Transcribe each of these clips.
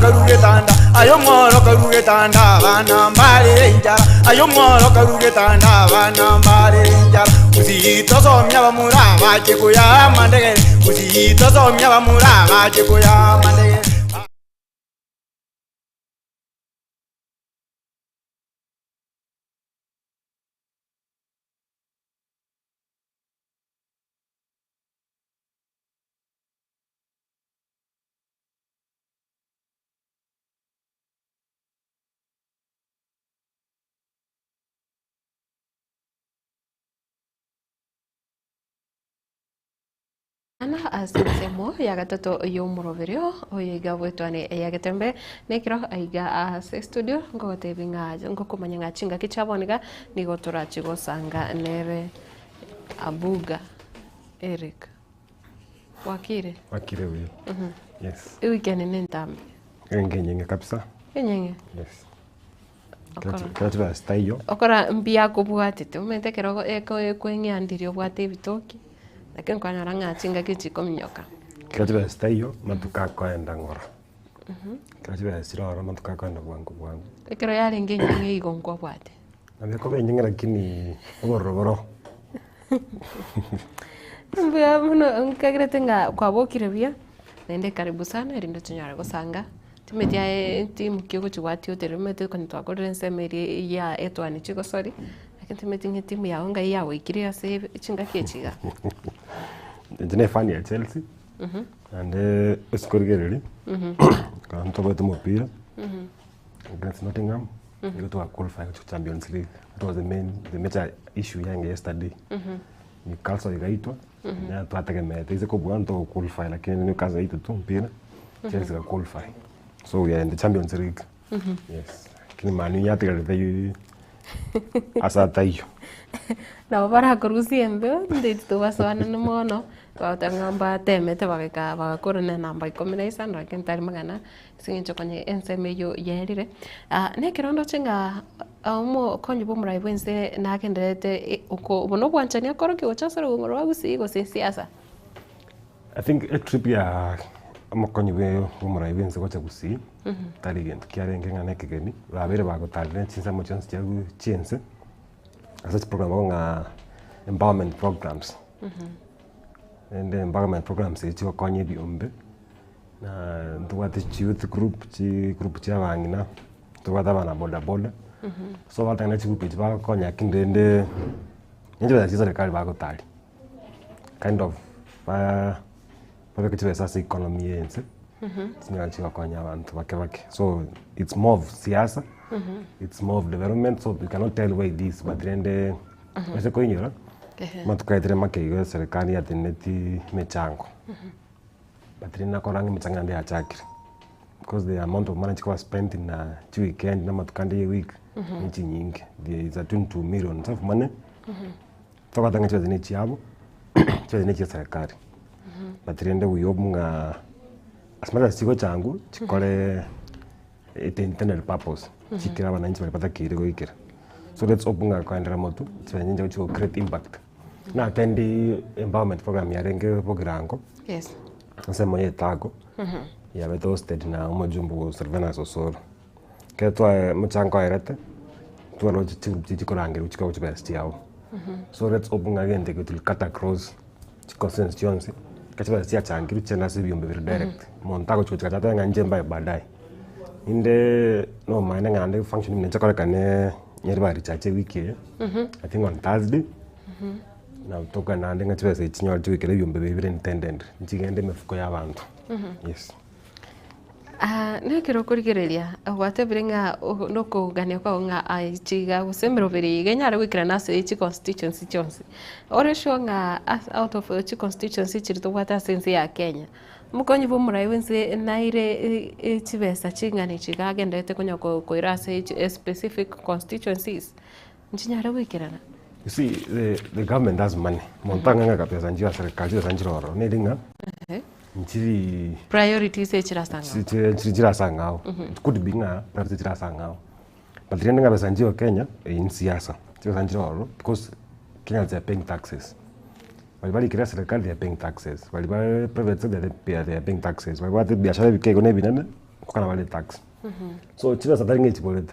karwa getanda, aye omworo karwa getanda, abana mbarere enchara, aye omworo karwa getanda, abana mbarere enchara. Gusii tosomia abamura bache koyaa amandegere, Gusii tosomia abamura bache koyaa amandegere. Ana ase ensemo ya gatato y'omoroberio oyo iga bwetwane ya Getembe nekero aiga ase estudio ngogotebi ng'a ngokomanya ng'a chingaki chia bono iga nigo torachi gosanga nere Abuga Eric. Bwakire? Bwakire buya. Yes. Eweekend nentambe. Enke enyinge kabisa. Enyinge? Yes. Kera chibesa chitaiyo. Okora mbuya kobwatete, omanyete ekero ekoeng'ea ndiria obwate ebitoki, lakini kwanyora ng'a chingaki chikominyoka. Kera chibesa chitaiyo, amatuko akoenda ng'ora. Kera chibesa chire ororo amatuko akoenda bwango bwango. Ekero yarenge enyinge igo nkwabwate? Nabo ekoba enyinge lakini obororo boro. Mbuya mono nkagerete ng'a kwabokire buya, naende karibu sana erinde tonyare gosanga. Timeti aye etimu ki ogochibwatia otere omanyete konya twakorire ensemo eria ya etwani chigosori, lakini timeti ng'a etimu yago ngai yagoikire ase chingaki echi iga. Inche na efani ya Chelsea, naende ase korigereria, ekero ntobwate omopira, against Nottingham, nigo twa qualify gochia Champions League, that was the main the major issue yange yesterday. Newcastle egaitwa, onye twategemeete ase kobua ntogo qualify lakini Newcastle yaitete omopira, Chelsea ega qualify. So we are in the Champions League. Yes. Lakini Man U yatigarete ase ataiyo. Nabo barakorusie embeo, intwe titobasoanani mono, twagoteba ng'a mbatemete bagaika bagakora na enamba ikomi na isano lakini tari mang'ana ase eng'encho konya ensemo eywo yaerire. Na ekero ndoche ng'a omokonyi bwa omorai bwa ense nagendererete oko obo na obwanchani akorokia gocha ase orogongo rwa gusii gose esiasa? I think etrip ya omokonyi bwa omorai bwa ense gocha gusii, tari egento kiarenge ng'a na ekegeni, babeire bagotarera chinsemo chionsi chia chia ense, ase chiprogram ng'a empowerment programs. Rende empowerment programs echi chigokonya ebiombe. Na ntobwate chiyouth group, chigroup chia abang'ina, ntobwate abana boda boda, so batang'ana chigroup echi bagokonya lakini rende ninche chibesa chia serikali bagotaria, kind of ba babeke chibesa ase economy ya ense, chinyare chigokonya abanto bake bake. So it's more of siasa, it's more of development, so you cannot tell where it is but rende ase koinyora, amatuko aetire make igo eserikari yateneneti emechango. But rende nakora ng'a emechang'o yande yachakire, because the amount of money chikoba spent na chiweekend na amatuko ande ya eweek, ne chinyinge, there is a 22 millions of money, togoteba ng'a chibesa ne chiabo, chibesa ne chia serikali, but rende we hope ng'a as much as chigochangwa, chikore the intended purpose, chikere abananchi baria batakeire goikera. So let's hope ng'a koenderera motwe, chibesa nigo chigo create impact. Na attend empowerment program yarenge Bogirango, Yes. ensemo ya Etago, yabete hosted na omojumbe o Silvanus Osoro. Ekero twae omochango oerete, twaroche chigroup chiria chikorangerwa chikoegwa chibesa chiabo. So let's hope ng'a egento eke it will cut across chiconstituency chionsi, ekero chibesa chiachangirwe chiende ase ebiombe biria direct. Omonto agochi gochika atatebe ng'a inche mbae baadaye. Ninde nomaene ng'a naende function buna echakorekane Nyaribari Church ewiki eye, I think on Thursday, nabo tokogenda naende ng'a chibesa echi chinyore chigoikera ebiombe biria bire intended, nchigende emefuko ya abanto, yes. Na ekero okorigereria, gwatebire ng'a ogo nokogania kwao ng'a aye chiga gose emeroberi eye iga enyare goikerana ase chiconstituency chionsi. Ore sure ng'a ase out of chiconstituency chiria tobwate ase ense ya Kenya, Omokonyi bw'omorai bw'ense naire chibesa ching'ana echi iga agenderete konya koira ase specific constituencies, nchinyare goikerana? You see, the, the government has money. Monto ang'ang'e kabesa nchio ase serikali chibesa nchire ororo. Neri ng'a nchiri Priorities echire ase ang'ao. chi- chi- chire ase ang'ao. It could be ng'a priorities chire ase ang'ao. But rende ng'a besa nchio Kenya, eyio ni siasa. Chibesa nchire ororo because Kenyans are paying taxes. Baria barikire ase serikali they are paying taxes, baria bare private sector they are paying taxes, baria babwate ebiashara ebike igo na ebinene. Nkokana bare tax. So chibesa tari ng'a echiborete,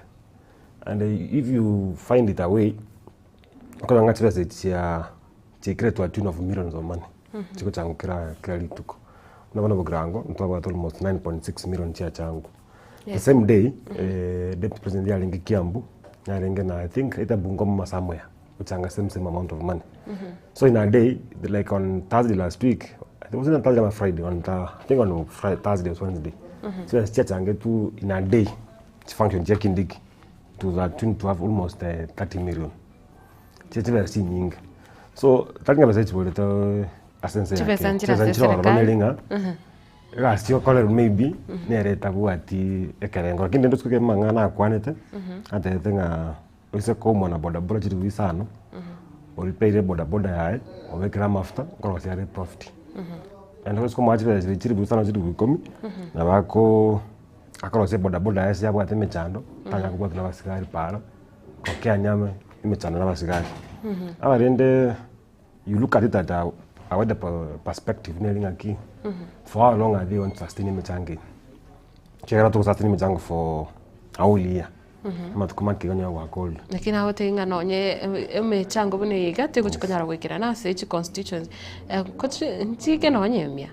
and if you find it a way, okonyora ng'a chibesa echi chia chiaikire to a tune of millions of money, chigochangwa kera kera rituko. Buna bono bogirango, ntwabwate almost 9.6 million chiachangwa. The same day, deputy president yarenge Kiambu, yarenge na I think either Bungoma somewhere, gochanga same same amount of money. So in a day, like on Thursday last week, I think was it on Thursday or Friday, on the, I think on Friday, Thursday or Wednesday. So chiachangetwe in a day, chifunction chia Kindiki, to the tune to have almost 30 million. Chie chibesa chinyinge. So, tari ng'a besa echiborete ase ense ya Chibesa Kenya. nchire Chibesa ase nchire ororo eserekari. nere ng'a egasi chigokorerwa maybe nere etabwati ekerengo. Lakini rende rituko ekemo amang'ana nakwanete, atebete ng'a oise koumwa na bodaboda chilifu isano, oripeire ebodaboda yaye, obekere amafuta, nkorosia are eprofit. Naende oise komoa chibesa chiria chilifu isano chilifu ikomi, nabo akoo akorosia ebodaboda yaye ase yabwate emechando, tanya kobwatwa na abasigari para, gokeania ame emechando na abasigari. Aba rende you look at it at a a wider perspective nere ng'aki, for how long are they going to sustain emechango eye? Ekiagera togosustain emechango for a whole year, amatuko make igo onye gwakorire. Lakini agotebia ng'a nonye emechango buna eye iga tegochi konyara goikerana ase chiconstituency, ko nchike nonye emia,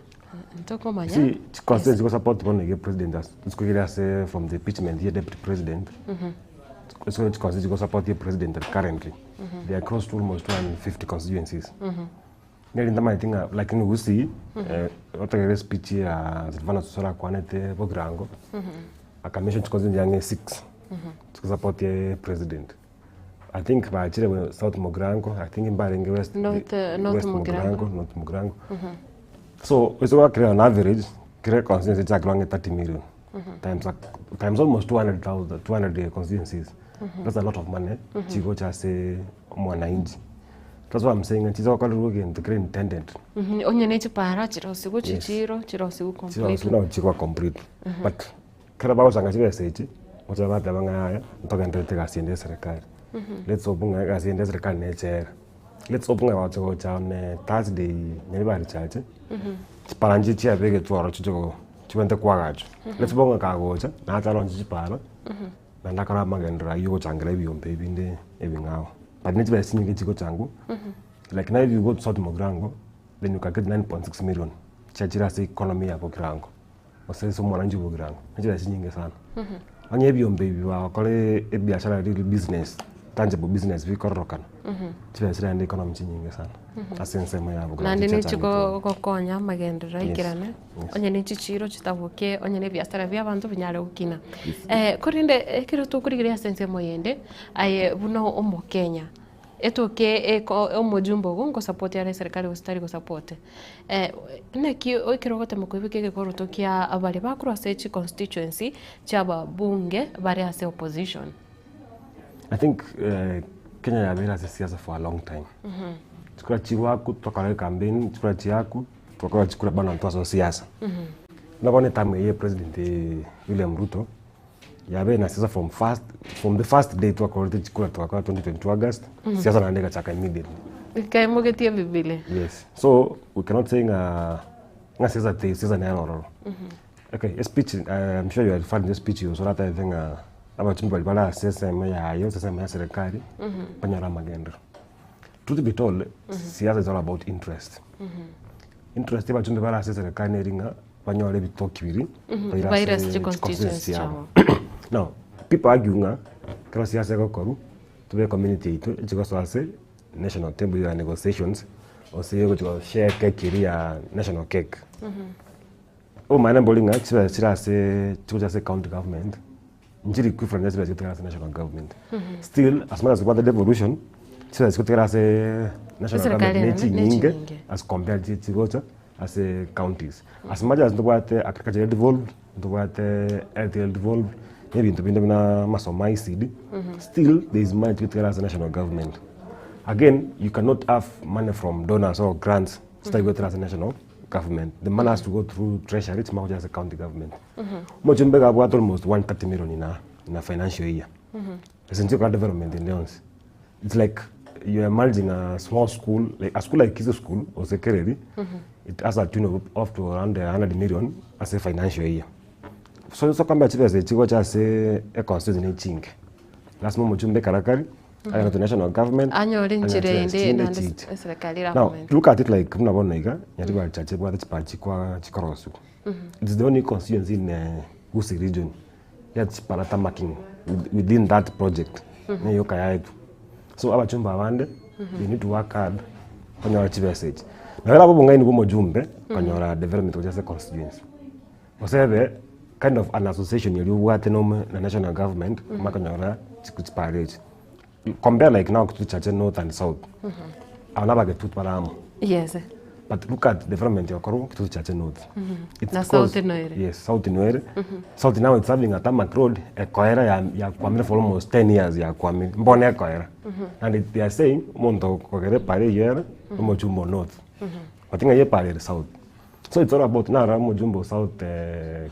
ntokomanya. See, chiconstituency chigosupport bono iga president as chikogera ase from the impeachment ya deputy president, ase chiconstituency chigosupport president currently, they are close to almost 250 constituencies. Neri ntamanyeti ng'a lakini gusii, otegerere espeech ya Silvanus Osoro akwanete bogirango, akamention chiconstituency ang'e six, chigosupport president. I think bachire we South Mugirango, I think mbarenge West, North, North West Mugirango. Mugirango, North Mugirango. So ase gwakire on average, kera constituency echakirwe ang'e 30 million times, times almost 200,000, 200 constituencies. That's a lot of money chigocha ase omwananchi. That's why I'm saying ng'a chigokorerwa egento kere intended. Onye ne chipara chirosigwe Yes. chichiro chirosigwe Chirosigwe completely. nabo chikoba complete. But ekero bagosanga chibesa echi, gocha bateba ng'a yaya ntogendererete egasi ende ya eserekari. Let's hope ng'a egasi ende ya eserekari nechere. Let's hope ng'a gocha gocha on Thursday Nyaribari chache, chipara nchiria chiabegetwe ororo chiche go chibwenerete koagachwa. Let's hope ng'a kagocha, nache aronche chipara. Naende akore amagenderero ayio ogochangera ebiombe ebinde ebing'ao. But ne chibesa chinyinge chigochangwa, like now if you go to South Mugirango, then you can get 9.6 million chiachire ase economy ya Bogirango, gose ase omwananchi o Bogirango, ne chibesa chinyinge sana. Onye ebiombe ebi bagokora ebiashara riri business, tangible business bikororokana, chibesa chiragende economy chinyinge sana, ase ensemo ya Bogirango Naende chiachangetwe. nichigogokonya amagenderero aikerane. Yes. Onye ne chichiiro chitaboke, onye ne ebiasara bi'abanto binyare gokina. Korende ekero tokorigereria ase ensemo eyende, aye buna omokenya, etoke eko omojumbe ogo ngosupport are eserekari gose tari gosupport, naki ekero ogotema koebeka egekoroto kia baria bakorwa ase chiconstituency chia ababunge bare ase opposition. I think Kenya yabeire ase siasa for a long time. Chikura chigoakwa twakora ecampaign, chikura chiakwa. Togakora chikura bana ntwasoa siasa. Buna bono eterm eye ya president William Ruto, yabeire na siasa from first, from the first day twakorete chikura twakora 2022 August, siasa naende egachaka immediately. Ekaimogetie Bibilia. Yes, so we cannot say ng'a ng'a siasa teiyo, siasa nere ororo. Okay, espeech I'm sure you are referring to espeech ya Osoro atebete ng'a abachumbi baria bare ase ensemo yaye gose ensemo ya serikali, banyore amagenderero. Truth be told, siasa is all about interest. Interest y'abachumbe bare ase eserekari neri ng'a banyore ebitoki biria baire Baire ase ase chiconstituency chiconstituency chiabo. chiabo. Now, people argue ng'a ekero siasa egokorwa, tobe ecommunity yaito echigosoa ase national table ya negotiations, gose egochi goshare cake eria ya national cake. Obomaene mbori ng'a chibesa chire ase chigocha ase ecounty government, Nchiri equivalent ne chibesa chigotigara ase national government. Still as much as tobwate devolution, chibesa chigotigara ase national Eserekari government ne enene, ne chinyinge chinyinge. as compared chiria chigocha ase counties. As much as ntobwate agriculture ere devolved, ntobwate health ere devolved, na ebinto binde buna amasomo a ECD, still there is money chigotigara ase national government. Again, you cannot have money from donors or grants chitari goetera ase national government. The money has to go through treasury chimanye gocha ase county government. Omochumbe iga abwate almost 130 million in a, in a financial year. Ase inche okora development ende yonsi. It's like you are managing a small school, like a school like Kiso school gose Kereri, it has a tune of up to around 100 million ase financial year. So sokomba chibesa echi gocha ase econstituency ne chinke, lasima omochumbe ekarakari, agende to national government, Anyore enchera anyore ende chinde naende chiche. eserekari Now, erakomente. look at it like buna bono iga, Nyaribari Church ebwate chipara chikwa chikorosiwa. It is the only constituency in Gusii region ya chipara tarmacking within that project, neyoka yaetwa. So abachumbe abande, they need to work hard konyora chibesa echi. Nabo erabe obong'aini bwa omojumbe, konyora development gochia ase econstituency. Gose ebe kind of an association eria obwate na omo na national government omanye konyora chiku chipara echi. Compare like now Kitutu Chache north and south, aba na abagetutu bare amo. Yes. But look at development yokorwa Kitutu Chache north. It's Na because- south noere. Yes, south noere. South now it's having a tarmac road ekoera ya yakwamire for almost 10 years yakwamire mbono ekoera. And it, they are saying omonto okogera epara eywo ere omochumba o north. But ng'ai epara ere south. So it's all about naro omojumbe o south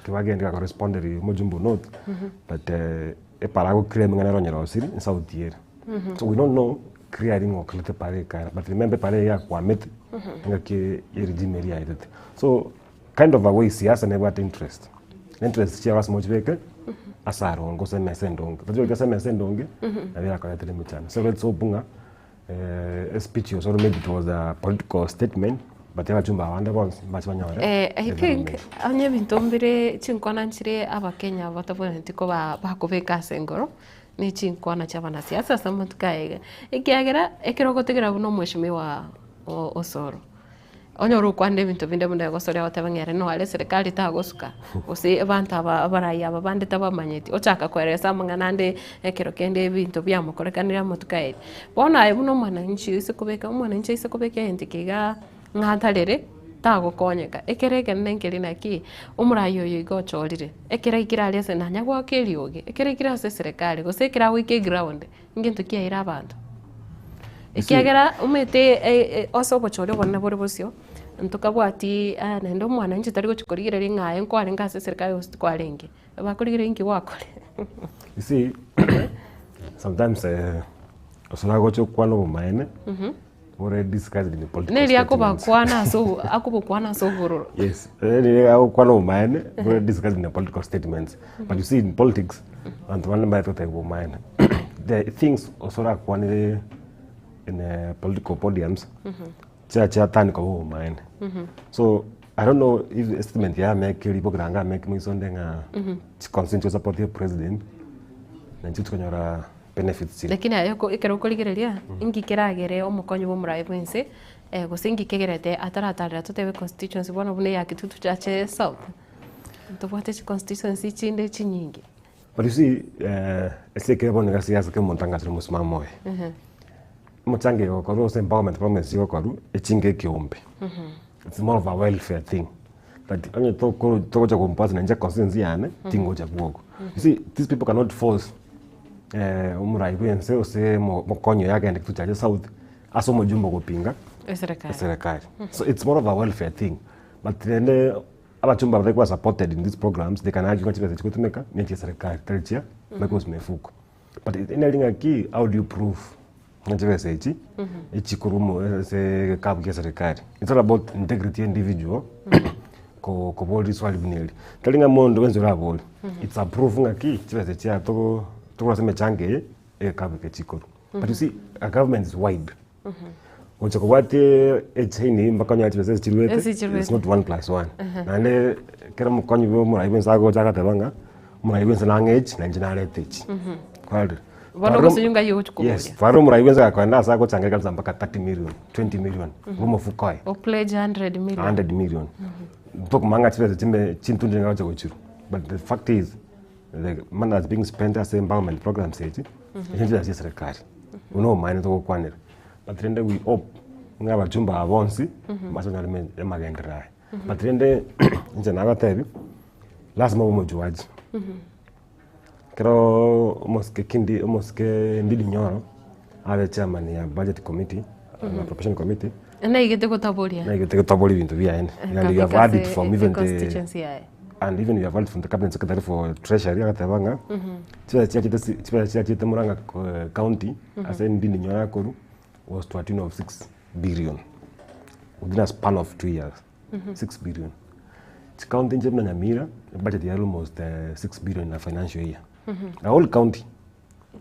kibagende gakoresponderi omojumbe o north but epara agoclaim ng'a nere onyerosiri nsouth ere. So we don't know clearly ng'a okorete epara ekaera but remember epara eye yakwamete engaki ye regime eria yaetete. So kind of a way siasa nebwate interest, na interest chiago ase mochibeke ase aronge gose emesa endonge, tochibeke ase emesa endonge nabo erakoretere emechando. So let's hope ng'a Espeech ya Osoro maybe it was a political statement but abachumba abande bonsi mbache banyore Eh, I think development. onye ebinto mbire chinkwana nchire abakenya batabwenereti koba bakobeka ase enkoro, ne chinkwana chia abanasiasa ase amatuko aya iga. Ekiagera, ekero ogotegera buna omweshimiwa o- Osoro, Onyore okwanire ebinto binde buna egosoria agoteba ng'a ere noare eserekari tagosuka, gose abanto aba abarai aba bande tabamanyeti, ochaka koeresa amang'ana ande ekero kende ebinto biamokorekanire amatuko aye. Bono aye buna omwananchi oise kobeka omwananchi aise kobeka egento eke igaa ng'a atarere, tagokonyeka. Ekere ekenene nkeri naki, omorai oyo iga ochorire, ekero aikire aria ase nanya goaka eriogi, ekero aikire ase eserekari gose ekero agoika eground, Ngento ki aire abanto? Ekiagera omanyete ase obochori obonene bore bosio, ntokabwati naende omwananchi tari gochia korigereria ng'a aye nkwarenge ase eserikari gose tikwarenge, bakorigereria inki gwakorire. You see, sometimes gose nagocha gokwana obomaene, bore disguised in political Neri statements. akobakwana ase obo akobokwana ase obororo. Yes, neri agokwana obomaene, bore disguised in political statements. But you see in politics, abanto bande mbaete goteba obomaene. The things ase orakwanere in political podiums, chia chiatani koba obomaene. So, I don't know if statement yaye ameke riboki ranga ameke moiso onde ng'a chiconstituency chikosupport president, nainche chikonyora benefits chiria. Lakini aye oko ekero okorigereria, inki keragere omokonyi bwa omoraia bwa ense, gose inki kegerete ataratarera totebe constituency bono buna eya Kitutu Chache South, ntobwate chiconstituency chinde chinyinge. But you see, ase ekero bono iga siasa kera omonto angachire omosimamo oye. Omochango egokorwa gose empowerment programs chigokorwa, echinga ekeombe. It's more of a welfare thing. But onye toko togocha komposa nainche constituency yane, tingocha bwogo. You see, these people cannot force omorai bwa ense gose omo omokonyi oye agende Kitutu Chache South ase omojumbe ogopinga Eserekari. eserekari. So it's more of a welfare thing. But rende abachumba batari koba supported in these programs, they can argue ng'a chibesa chigotumeka ne chia eserekari tari chia Michael Mifuko. But neri ng'aki how do you prove ng'a chibesa echi echikorwa omo ase egekabu kia eserekari. It's all about integrity ya individual ko koboria riswali buna eri. Tari ng'a monto bwensi orabori, it's a proof ng'aki chibesa echi aa togo tokora ase emechango eye, egekabu eke chikorwa. But you see, a government is wide. Gocha kobwatia echain eywo mpaka onyore chibesa ase chiruete, Ase chiruete. it's not one plus one. Naende ekero omokonyi bwa omorai bwensi agocha agateba ng'a, omorai bwensi nang'e echi, na inche narete echi. Kwarorire? Bono Twarora gose nyunga eywo ogochi koboria. Yes, twarora omorai bwensi gakoenda ase agochanga ekanisa mpaka 30 million, 20 million, korwa omofuko oye. O pledge 100 million. 100 million. Tokomanya ng'a chibesa chime chintunde nigo agocha gochirwa. But the fact is, the money that's being spent ase empowerment programs echi, echi nchibesa chia eserekari. Buna obomaene togokwanera. But rende we hope ng'a abachumba aba bonsi, mbase banyore eme amagenderero aya. But rende inche nagotebi, lasima obe omojuaji. Ekeroo omosike kindi omosike Ndindi Nyoro, abe chairman ya budget committee, na appropriation committee, Naigete gotaboria. naigete gotaboria ebinto biaye, and we have heard it from even the constituency yaye. and even we have heard it from the cabinet secretary for treasury agateba ng'a chibesa chiachete si chibesa chiachete Murang'a county ase Ndindi Nyoro akorwa was to a tune of 6 billion within a span of 2 years, 6 billion. Chicounty inche buna Nyamira, ebudget yare almost 6 billion in a financial year. A whole county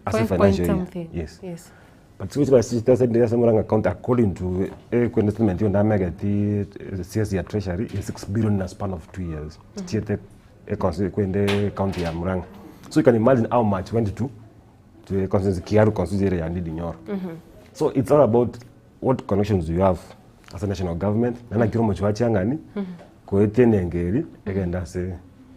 ase Five point financial year. something. Yes. Yes. But siku chiba chitesa ase Murang'a county according to ekwende statement yonde amegeti CS ya treasury is 6 billion in a span of 2 years. Chiete econsi ekwende county ya Murang'a. So you can imagine how much went to to constituency Kiharu constituency area ya Ndindi Nyoro. So it's all about what connections do you have as a national government na naki omochie wa chiang'ani koetia enengo eri egende ase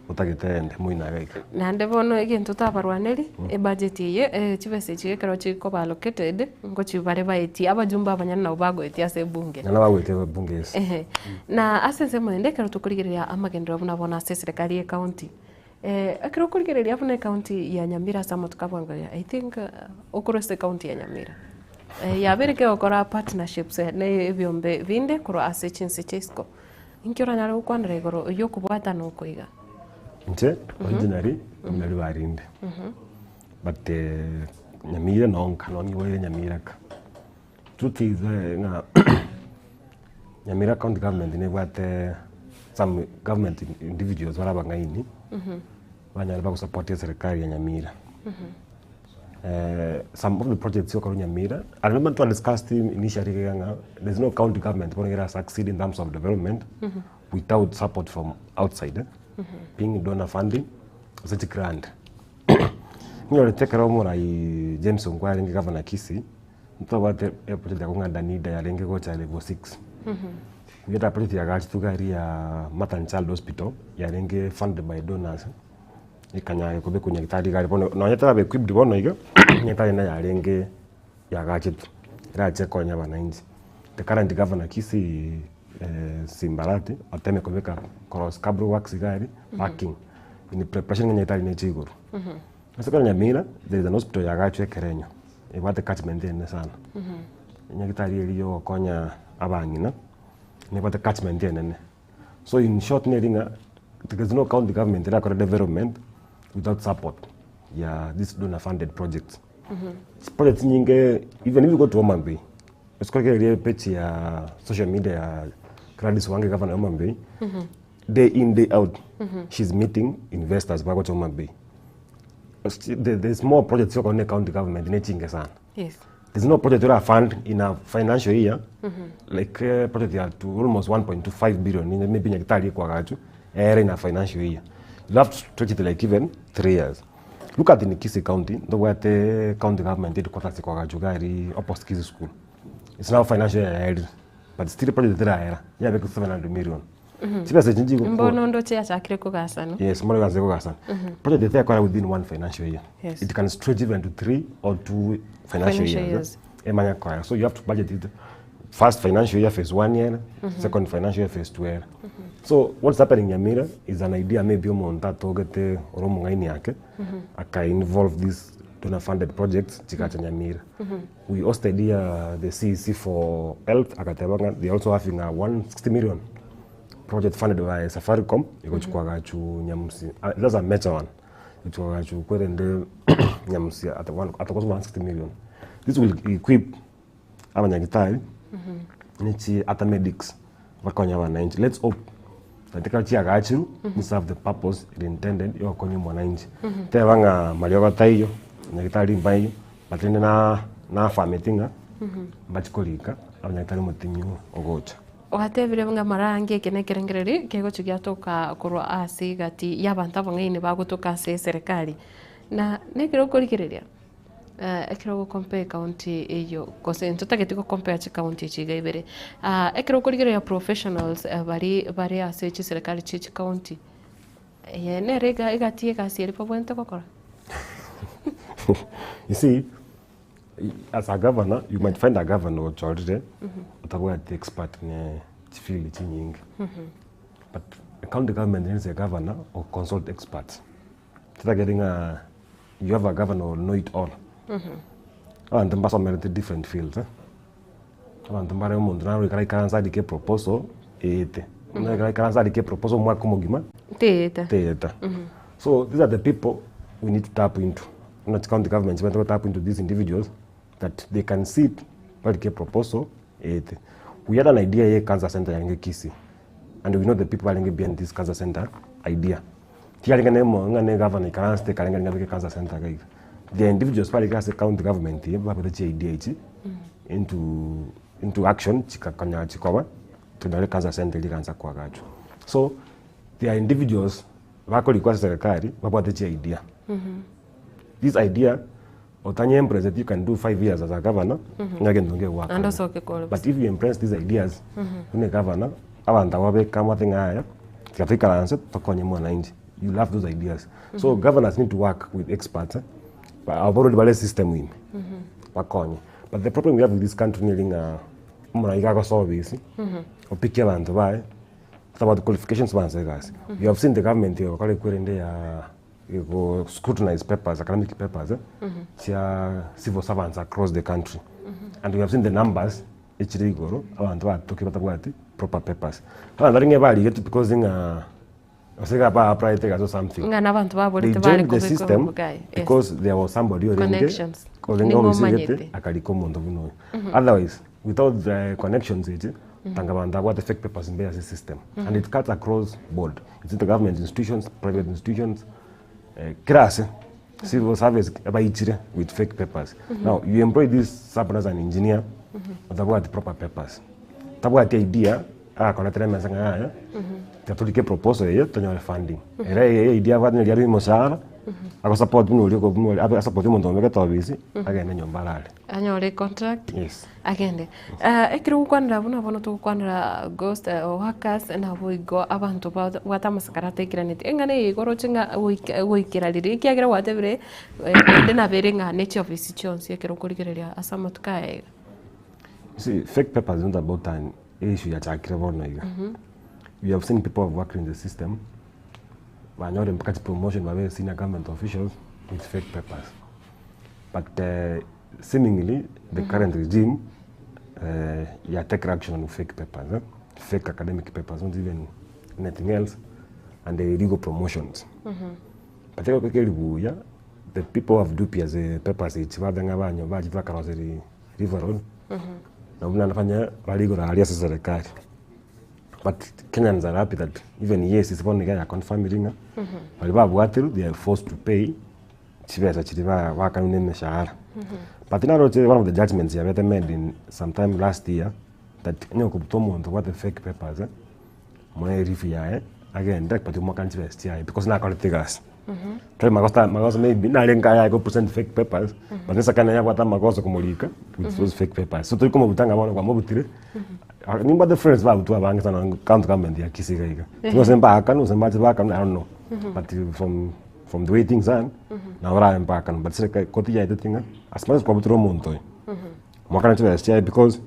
otagete egende moino iga iga. Naende bono egento tabarwaneri, ebudget eye, eh, chibesa echi ekero chikoba allocated, ngochi bare baetie, abajumbe abanyene nabo bagoetia ase ebunge. Naende bagoetia ebunge yes. Ehe. Na ase ensemo ende ekero tokorigereria amagenderero buna bono ase eserekari ye county, ekero okorigereria buna ecounty ya Nyamira ase amatuko a bwango aya, I think okorwa ase ecounty ya Nyamira, yabeire kegokora partnerships na ebiombe binde korwa ase chinse chia isiko. Inki oranyare gokwanera igoro y'okobwatana oko iga? Inche originally buna ribarinde but Nyamira nonka nonye nigo ere Nyamira ka. Truth is ng'a Nyamira county government nebwate some government individuals bare abang'aini banyare bagosupport eserekari ya Nyamira. Some of the projects chigokorwa Nyamira, I remember twa discussed initially iga ng'a there's no county government bono era succeed in terms of development without support from outside eh, being donor funding gose chigrant. Nyorete ekero omorai James Ongwae arenge governor Kisii, ntobwate eproject ya kong'ada NIDA yarenge gocha level six. Nigo project yagachetwe iga aria ya Mother and Child Hospital yarenge funded by donors. Ekanyare kobekwa nyagetari iga aria bono nonye terabe equipped bono iga, nyagetari ende yarenge yagachetwe, erache ekonya abananchi. The current governor Kisii Simba Arati oteme kobeka cross cabro works iga aria, parking, in preparation ng'a nyagetari neche igoro. Ase ekero Nyamira, there is an hospital yagachwe Ekerenyo, ebwate catchment enene sana. Nyagetari eria yogokonya abang'ina, nebwate catchment enene. So in short neri ng'a there is no county government erakore development without support ya this donor funded projects. Projects nyinge even if you go to Homa Bay, ase korigereria epage ya social media ya Gladys Wanga governor wa Homa Bay, day in day out she's meeting investors bagocha Homa Bay. There's more projects chigokorwa ne county government ne chinge sana. Yes. There's no project ora fund in a financial year like project ya to almost 1.25 billion ine maybe nyagetari ekwagachu ere in a financial year. You have to stretch it like even 3 years. Look at in Kisii County, ntobwate county government headquarters ekwagachu iga aria opposite Kisii school. It's now financial year yaerire but still project teraera yabekwa 700 million. Chibesa echi nchigokwa Mbono ndoche yachakire kogasana. Yes, mbono eganse kogasana. Project etekora within one financial year. Yes. It can stretch even to three or two financial, Financial years. years. Emanya koera. So you have to budget it first financial year phase one year, second financial year phase two year. So what's happening in Nyamira is an idea maybe omonto atogete ore omong'aini ake aka involve these donor funded projects chigacha Nyamira. We hosted here the CEC for health agateba ng'a they also having a 160 million project funded by Safaricom egochi kwagachu Nyamusi ah, that's a major one egochi kwagachu kwerende Nyamusi at one at a cost of 160 million this will equip abanyagitari ne chi ata medics bakonye abananchi let's hope that ekero chiagachirwe ni serve the purpose it intended yogokonya omwananchi teba ng'a mariogo taiyo nyagitari mbaiyo but rende na nafameti ng'a mbachi korika abanyagitari omotinyu ogocha. Gwatebire ng'a mara ange eke nekerengererio kegochia giatoka korwa ase egati y'abanto abang'aini bagotoka ase eserekari, na nekero okorigereria Ekero ogocompare ecounty eyio gose ntotageti gocompare chicounty echi iga ibere, ekero okorigereria professionals baria bare ase chiserekari chie chicounty, eye nere iga egati egasi eria babwenerete gokora? You see, as a governor, you might find a governor ochorire otabwati expert ne chifield chinyinge. But county government needs a governor o consult experts. Totagete ng'a you have a governor will know it all. Abanto mbasomerete different fields eh. Abanto mbare omonto naro ekero aikaranse arike eproposal eete. Buna ekero aikaranse arike eproposal omwaka omogima Teeta. teeta. So these are the people we need to tap into. Buna chicounty government chibwenerete go tap into these individuals that they can sit barike eproposal eete. We had an idea ye cancer center yarenge Kisii. And we know the people barenge behind this cancer center idea. Tiyarenge na emo ng'a ne governor aikaransete ekarenge ng'a abeke cancer center iga iga. The individuals barenge ase county government eye babete chi idea echi into into action chikakonyara chikoba tonyore cancer center eria egansa koagachwa. So there are individuals bakorikwa ase serikali babwate chi idea. This idea otanye embrace it you can do 5 years as a governor ng'a gento Naende ngegoakana. osoke kore But if you embrace these ideas buna egavana abanto aba babeke amate ng'a yaya tiga toikaranse tokonye mwananchi you love those ideas. So governors need to work with experts eh, ba abo already bare system ime bakonye. But the problem we have with this country neri ng'a omorai iga agosoa obisi opikie abanto baye it's about qualifications banse egasi. You have seen the government egokora ekwerende ya ego scrutinize papers academic papers eh, chia civil servants across the country and we have seen the numbers echire igoro abanto batokire batabwati proper papers. Abanto baria ng'a barigetwe because ng'a gose iga ba applyete egasi or something. Ng'a na abanto They baborete bare joined the kobekwa system obogaye. Yes. because there was somebody orenge Connections. orenge Ning'o obisi gete omanyete. akarika omonto buna oyo. Otherwise without the connections echi tanga abanto abwate fake papers mbe ase system and it cuts across board. It's in the government institutions, private institutions, eh, kera ase civil service baichire with fake papers. Now you employ this somebody as an engineer otabwati proper papers. Tabwati idea agakoretera emesa ng'a yaya tiga torike proposal eye tonyore funding. Ere eye idea abwate neri arue omoshahara agosupport buna oria buna oria abe asupport omonto omobegete obisi agende nyomba arare. Anyore contract Yes. agende. Ah, ekero ogokwanera buna bono togokwanera ghost workers naboigo abanto babwate amasakara ataikeraneti, eng'ana eye igo oroche ng'a goika goikera riria ekiagera gwatebire naende nabere ng'a ne chiofisi chionsi ekero okorigereria ase amatuko aya iga. You see, fake papers is not about an issue yachakire bono iga. We have seen people who have worked in the system banyore mpaka chipromotion babe senior government officials with fake papers. But uh, seemingly the current regime uh, ya take action on fake papers, eh? fake academic papers, not even anything else, and the illegal promotions. But ekero keri buya, the people who have dubious uh, papers echi babe ng'a banyo bachete bakaroseri River Road, na buna nafanya bari igoro aria ase serikali. But Kenyans are happy that even EACC bono iga ya confirmire ng'a baria babwatirwe they are forced to pay chibesa chiria ba bakanwa na emeshahara. But naroche one of the judgments yabete made in sometime last year that onye kobuta omonto obwate fake papers eh, moe relief yaye agende but omwakane chibesa chiaye because nakorete egasi. Tari magoso magoso maybe narenge ayaye go present fake papers but nesakana yabwate amagoso komorika with those fake papers. So tori komobuta ng'a bono kwamobutire, nimbwate friends babutwa abange sana county government ya Kisii iga iga. Gose mbaakanwe gose mbache baakanwe I don't know. But from the way things are, nabo barabe mbaakanwe but serikali koti yaeteti ng'a as much as kwabutire omonto oyo, mwakane chibesa chiaye because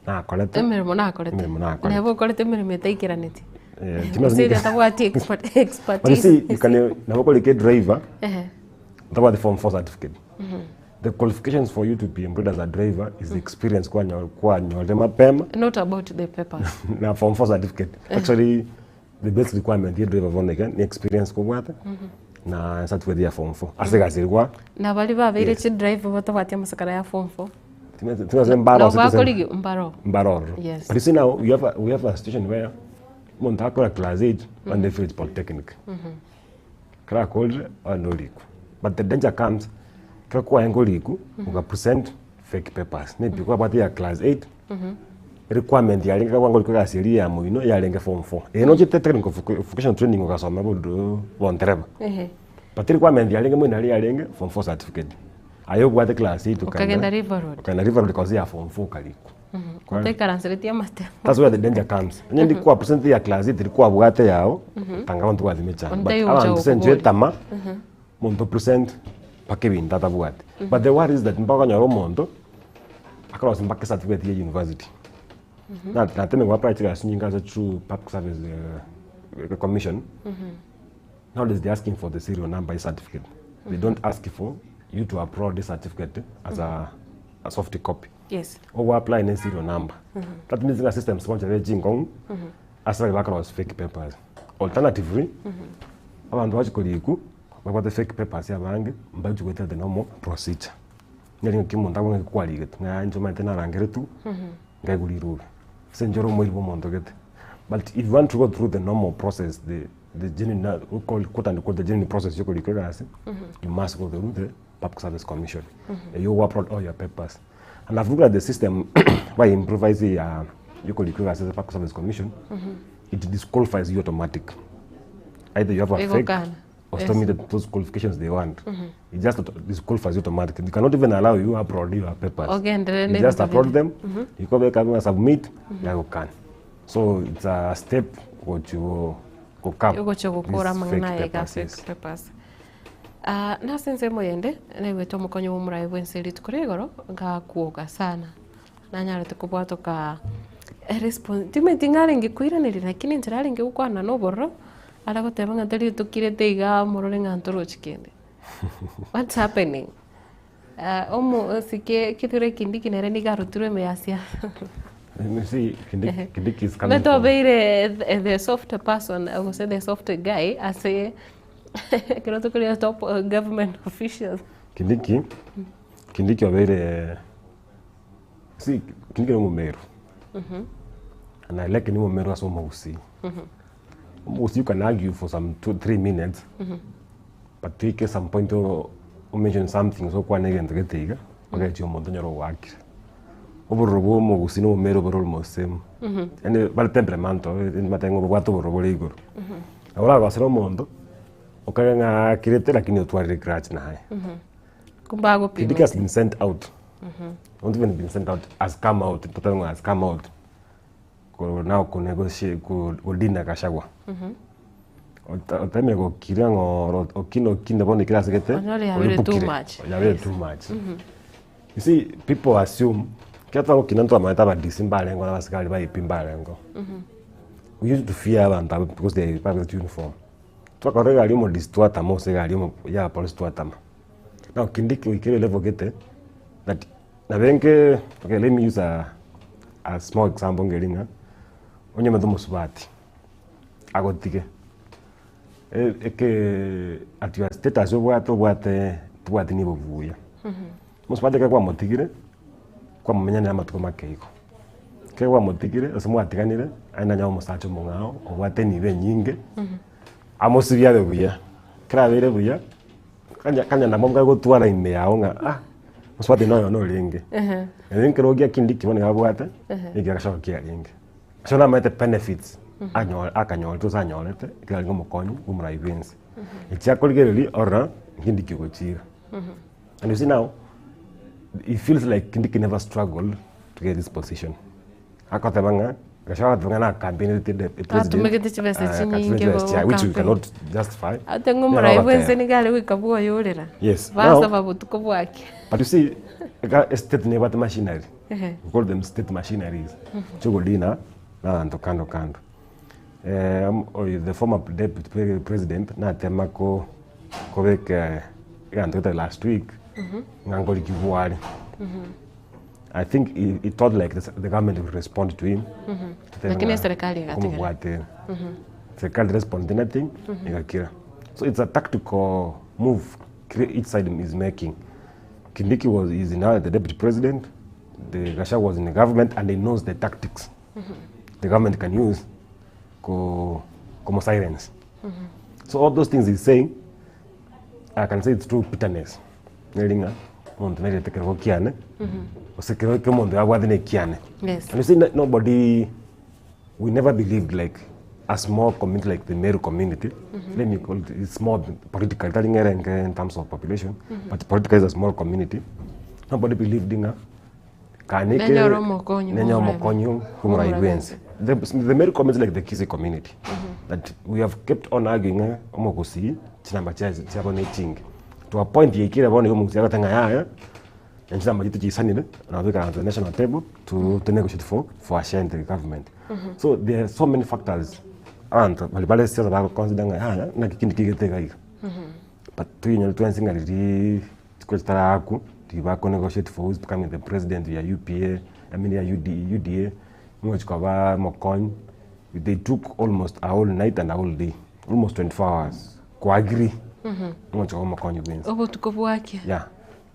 nakorete Emeremo nakorete. Emeremo nakorete. Nabo okorete emeremo etaikeraneti. Eh, Gose eria atabwati But you expertise. see, you can nabo korika driver Ehe. otabwati form 4 certificate. The qualifications for you to be employed as a driver is the experience kwanyorire mapema Not about the papers. na form 4 certificate. Actually, the best requirement ye driver bono iga ni experience kobwate na certificate ya form 4 ase egasi eri kwa Na baria babeire Yes. chidriver batabwati amasakara ya form 4. timase mbaro Nabo bakorigi mbaro. mbaroro. Yes. But you see now we have a situation where omonto akora class 8 and they finish polytechnic. Kera akorire abande orikwa. But the danger comes kera kwaenga oriku uka present fake papers. Maybe kwabwate ya class 8 requirement yarenge kwanga orikwa egasi eria ya moino yarenge form 4. Eye nochete technical vocational training ogasoma bodo bontereba. Ehe. But requirement yarenge moino aria yarenge form 4 certificate. Aye obwate class 8 Okagenda River Road. Okagenda River Road cause ya form 4 karikwa. Otaikaransereti amatemo. That's where the danger comes. Onye ndi kwa present ya class 8 kwa bwate yao tanga abantu kwathime chana. But Onde ucha abantu senje okobori. tama muntu present paka ebinto atabwate. But the worry is that mpaka onyore omonto akorosia mpaka certificate ya university. Na nateme go apply chigasi nyinga ase through public service commission. Nowadays they're asking for the serial number ya certificate. They don't ask for you to upload this certificate as a soft copy. Yes. Ogo apply ne serial number. That means nga systems boncha be chingong ase bari bakorosia fake papers. Alternatively, abanto bachikoriku babwate fake papers abange mbachi goetera the normal procedure. Neri ng'aki omonto abwo ng'aki kwarigete ng'a inche omanyete narangeretwe ngaigwa rirubi. Ase inche ore omoiri bwa omonto gete. But if you want to go through the normal process, the the genuine na we call quote and quote the genuine process yokorika egasi, you must go through the Public Service Commission. Eywo go upload all your papers. And I've looked at the system ba improvise ya yokorika egasi ase Public Service Commission, it disqualifies you automatic. Either you have a fake Egokana. or Yes. submit those qualifications they want. It just disqualifies you automatically. They cannot even allow you upload your papers. Ogenderere You na just ebinto upload binde. them, you go back and submit, yagokana. So it's a step gochi go cap Ogochia gokora these amang'ana fake aye iga papers, fake yes. papers. Ah, nase ensemo eyende, naigwete omokonyi bwa omorai bwense rituko ria igoro, ngakwoga sana, nanyarete kobwatoka erespon timanyeti ng'a arenge koiraneria lakini enchera arenge gokwana na obororo, are goteba ng'a tari tokirete igaa morore ng'a ntorochi kende. What's happening? Omo osike Kithure Kindiki nere nigo arutirwe ime ya siasa. You see, Kindiki, Kindiki is coming Omanyete from, obeire the soft person gose the soft guy ase ekero tokoria top government officials. Kindiki, Kindiki obeire, see, Kindiki no omomeru. And I like ni omomeru ase omogusii. Omogusii you can argue for some two, 3 minutes, but toike some point o mention something ase okwana egento gete iga, ogechie omonto onyore ogoakire. Obororo bwa omogusii na omomeru bore almost same. Yaani bare temperamental, batebe ng'a obwate obororo bore igoro. Nabo oragosere omonto, okage ng'a aakirete lakini otwarire grudge naye. Kumbe agopimete. Kindiki has been sent out, not even been sent out, has come out, totebe ng'a has come out, ko now ko negotiate ko deal na Gachagua. Otemire gokira ng'a okine okine bono ekero asegete, Onyore yabeire too oripukire, much. yabeire too much. You see, people assume, ekero twagokina ntwamanyete aba DC mbarengeo na abasikari ba AP mbarengeo. We used to fear abanto abwo because they babegete uniform. Twakorora egari ya omo DC twatama gose egari ya omo ya abapolisi twatama. Now Kindiki oikeire level gete, that nabenge okay let me use a a small example ngeri ng'a, onye omanyete omosubati, agotige, eke at your status obwate obwate tobwati nibo buya. Omosubati ekero kwamotigire, kwamomenyanire amatuko make igo, ekero kwamotigire gose mwatiganire, aende anyore omosacha omong'ao obwate enibo enyinge, amosibie abe buya, ekero abeire buya, kanya kanya nabo gotwara ime yago ng'a ah, mosubati noyo norenge. Naende ekero gia Kindiki bono nigo abwate, nigo egesoko kiarenge. Ase namanyete benefits anyo akanyorete gose anyorete, ekero arenge omokonyi bwa omorai bwa ense. Echi akorigereria orora Kindiki ogochiira. And you see now, he feels like Kindiki never struggled to get this position. Akoteba ng'a, Gachagua agoteba ng'a nakampenete the president. Atumegete chibesa chinyinge chibesa chiaye, which we gocampaign. cannot justify. Ate ng'a omorai Nigo bwa ense agoteba. nigo are goika bwoyorera. Yes. Now- Basaba botuko bwake. But you see, eka estate nebwate machinery. Ehe. We call them state machineries. Chigodina na abanto kando kando. Eh, oyo the former deputy president natema ko kobeka egento gete last week ng'a nkorikigwa are. I think he thought like the government will respond to him. Totebe Lakini ng'a eserikali egatigara. komobwatera. Serikali respond to nothing, egakira. So it's a tactical move each side is making. Kindiki was is now the deputy president, the Gachagua was in the government and he knows the tactics the government can use ko komo silence. So all those things he's saying, I can say it's true bitterness. Neri ng'a omonto nerete ekerogo kiane, gose ekerogo kia omonto yabwate na ekiane. Yes. And you see, nobody, we never believed like a small community like the Meru community, let me call it, it's small politically, tari ng'ere nke in terms of population, but politically it's a small community. Nobody believed ng'a kanike Nenyore omokonyi nenyore bw'omorai omokonyi bw'omorai bwense. The Meru community like the Kisii community, that we have kept on arguing ng'a omogusii chinamba chiabo ne chinge. To a point yaikire bono iga omogusii agote ng'a yaya, naende chinamba chiaito chiisanire, nabo toikaranse the national table to to negotiate for a share in the government. So there are so many factors abanto baria bare siasa bagoconsider ng'a yaya naki kende kigete iga iga. But toinyore twensi ng'a riria chikura chitaraakwa, riria bako negotiate for who is becoming the president ya UPA, I mean ya UD UDA, ngochi koba mokonyi, they took almost a whole night and a whole day, almost 24 hours koagree ngochi koba omokonyi bwensi. Obotuko bwakia. Yeah.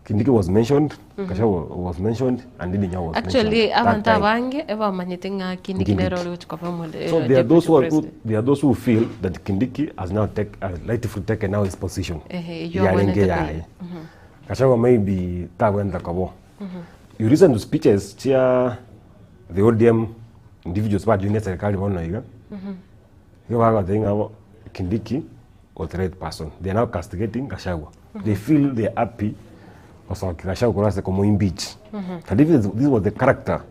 Kindiki was mentioned, Gachagua was mentioned, and Ndindi Nyoro was mentioned. Actually that abanto time. abange ebamanyete ng'a Kindiki Kindiki. nere ore gochia koba omo So there are deputy those who are, who, president. there are those who feel that Kindiki has now take, has rightfully taken now his position. Ehe, eywo Yarenge abwenerete yaye. Gachagua maybe tagwenda kobo. You listen to speeches chia the ODM individuals bajoine serikali bono iga. Igo bagoteba ng'a bo Kindiki was the right person. They are now castigating Gachagua. They feel they are happy gosokia Gachagua korwa ase komo impeach. But if this, this was the character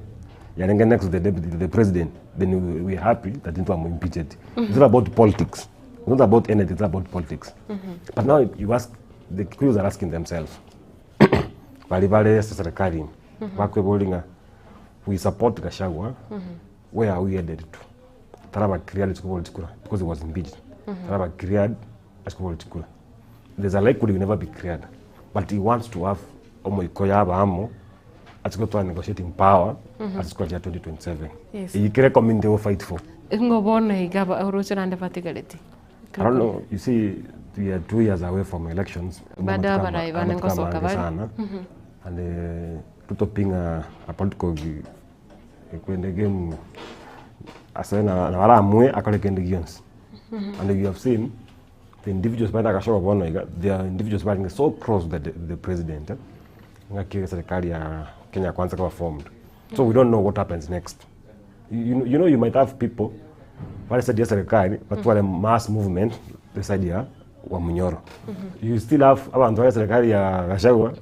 yarenge next to the deputy to the president, then we, we are happy that ntwamo impeached. It's not about politics. It's not about anything, it's about politics. But now you ask the Kikuyus are asking themselves bari bare ase serikali ime bakweboria ng'a we support Gachagua, where are we headed to? Taraba cleared ase kobora chikura because he was impeached. Taraba cleared ase kobora chikura. There's a likelihood he will never be cleared but he wants to have omoiko yaba amo ase gotwara negotiating power ase chikura chia 2027. Yes. Eyio kere community go fight for. Ng'o bono iga ba- oroche naende batigareti? I don't know, you see we are 2 years away from elections. Bado Amatuko abarai bane amatuko ngosoka amange bare. sana. And Ruto being a political ekwende game ase na baramue akore kende gionsi. And you have seen the individuals baria Gachagua bono iga, they are individuals barenge so close to the president eh, ng'aki serikali ya Kenya Kwanza kaba formed. So we don't know what happens next. You know you might have people bare side ya serikali batware mass movement the side ya Wamunyoro. You still have abantu bare serikali ya Gachagua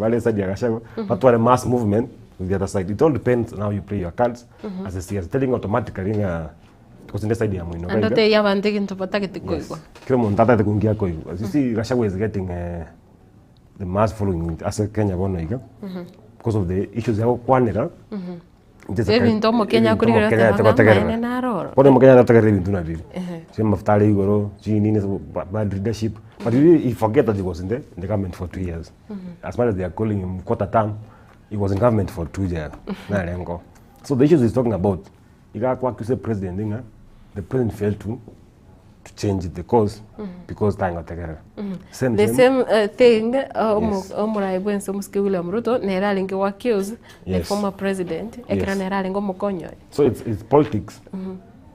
bare side ya Gachagua batware mass movement with the other side. It all depends on how you play your cards as a CS. Telling automatically ng'a because in the side ya Muino Ande otebie abanto egento batagete koigwa. Kila omonto atagete kongia koigwa. As you see Gachagua is getting the mass following ase Kenya bono iga because of the issues agokwanera. Ebinto omokenya akorigereria oteba ng'a amaene naro oro. Bono omokenya natotegerera ebinto buna biria. Chia amafuta are igoro, chinini bad leadership, but you he forget that he was in the in the government for 2 years. As much as they are calling him quarter term, he was in government for 2 years. Narenge oo. So the issues he's talking about, iga ako accuse president ng'a the president failed to change the course because tangotegerera. Same The same. same thing Yes. omorai bwense omosike William Ruto nere arenge go accuse the former president ekero nere arenge omokonyi oye. So it's politics.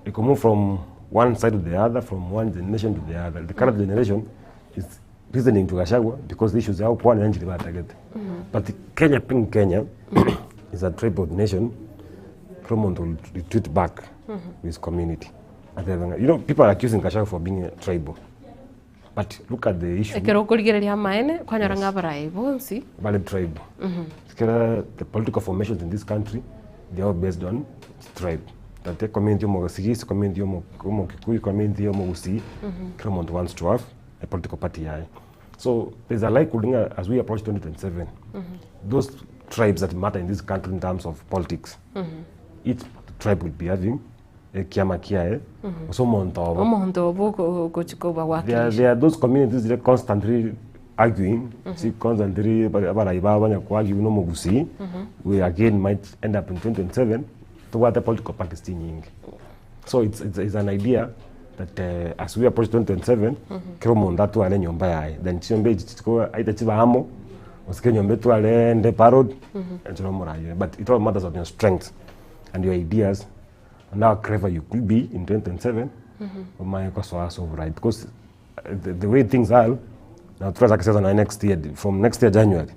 It can move from one side to the other, from one generation to the other. The current generation is listening to Gachagua because the issues agokwana nchiri batagete. But Kenya being Kenya is a tribal nation, kera omonto will retreat back with his community. Atebe ng'a, you know, people are accusing Gachagua for being a tribal. But look at the issue. Ekero okorigereria amaene, kwanyora ng'a abarai bonsi. Bare tribe. Ekero the political formations in this country, they are all based on tribe. That the community omosigisi, community omokikuyu, community omogusii, kera omonto wants to have a political party yaye. So there's a likelihood ng'a as we approach 2027, those tribes that matter in this country in terms of politics, each tribe will be having ekiama kiaye, gose omonto obo. Omonto obo ogochia koba There, gwakirisha. there are those communities that are constantly arguing, see constantly abarai babo banya koargue na omogusii, we again might end up in 2027 tobwate political parties chinyinge. So it's an idea that as we approach 2027, kera omonto atware enyomba yaye, then chinyomba echi chikoba either chibe amo, gose kera enyomba etware ende parod, enchera omorayi. But it all matters on your strength and your ideas and how clever you could be in 2027, omanye kosoa ase oborai because the way things are now, turachake siasa na next year, from next year January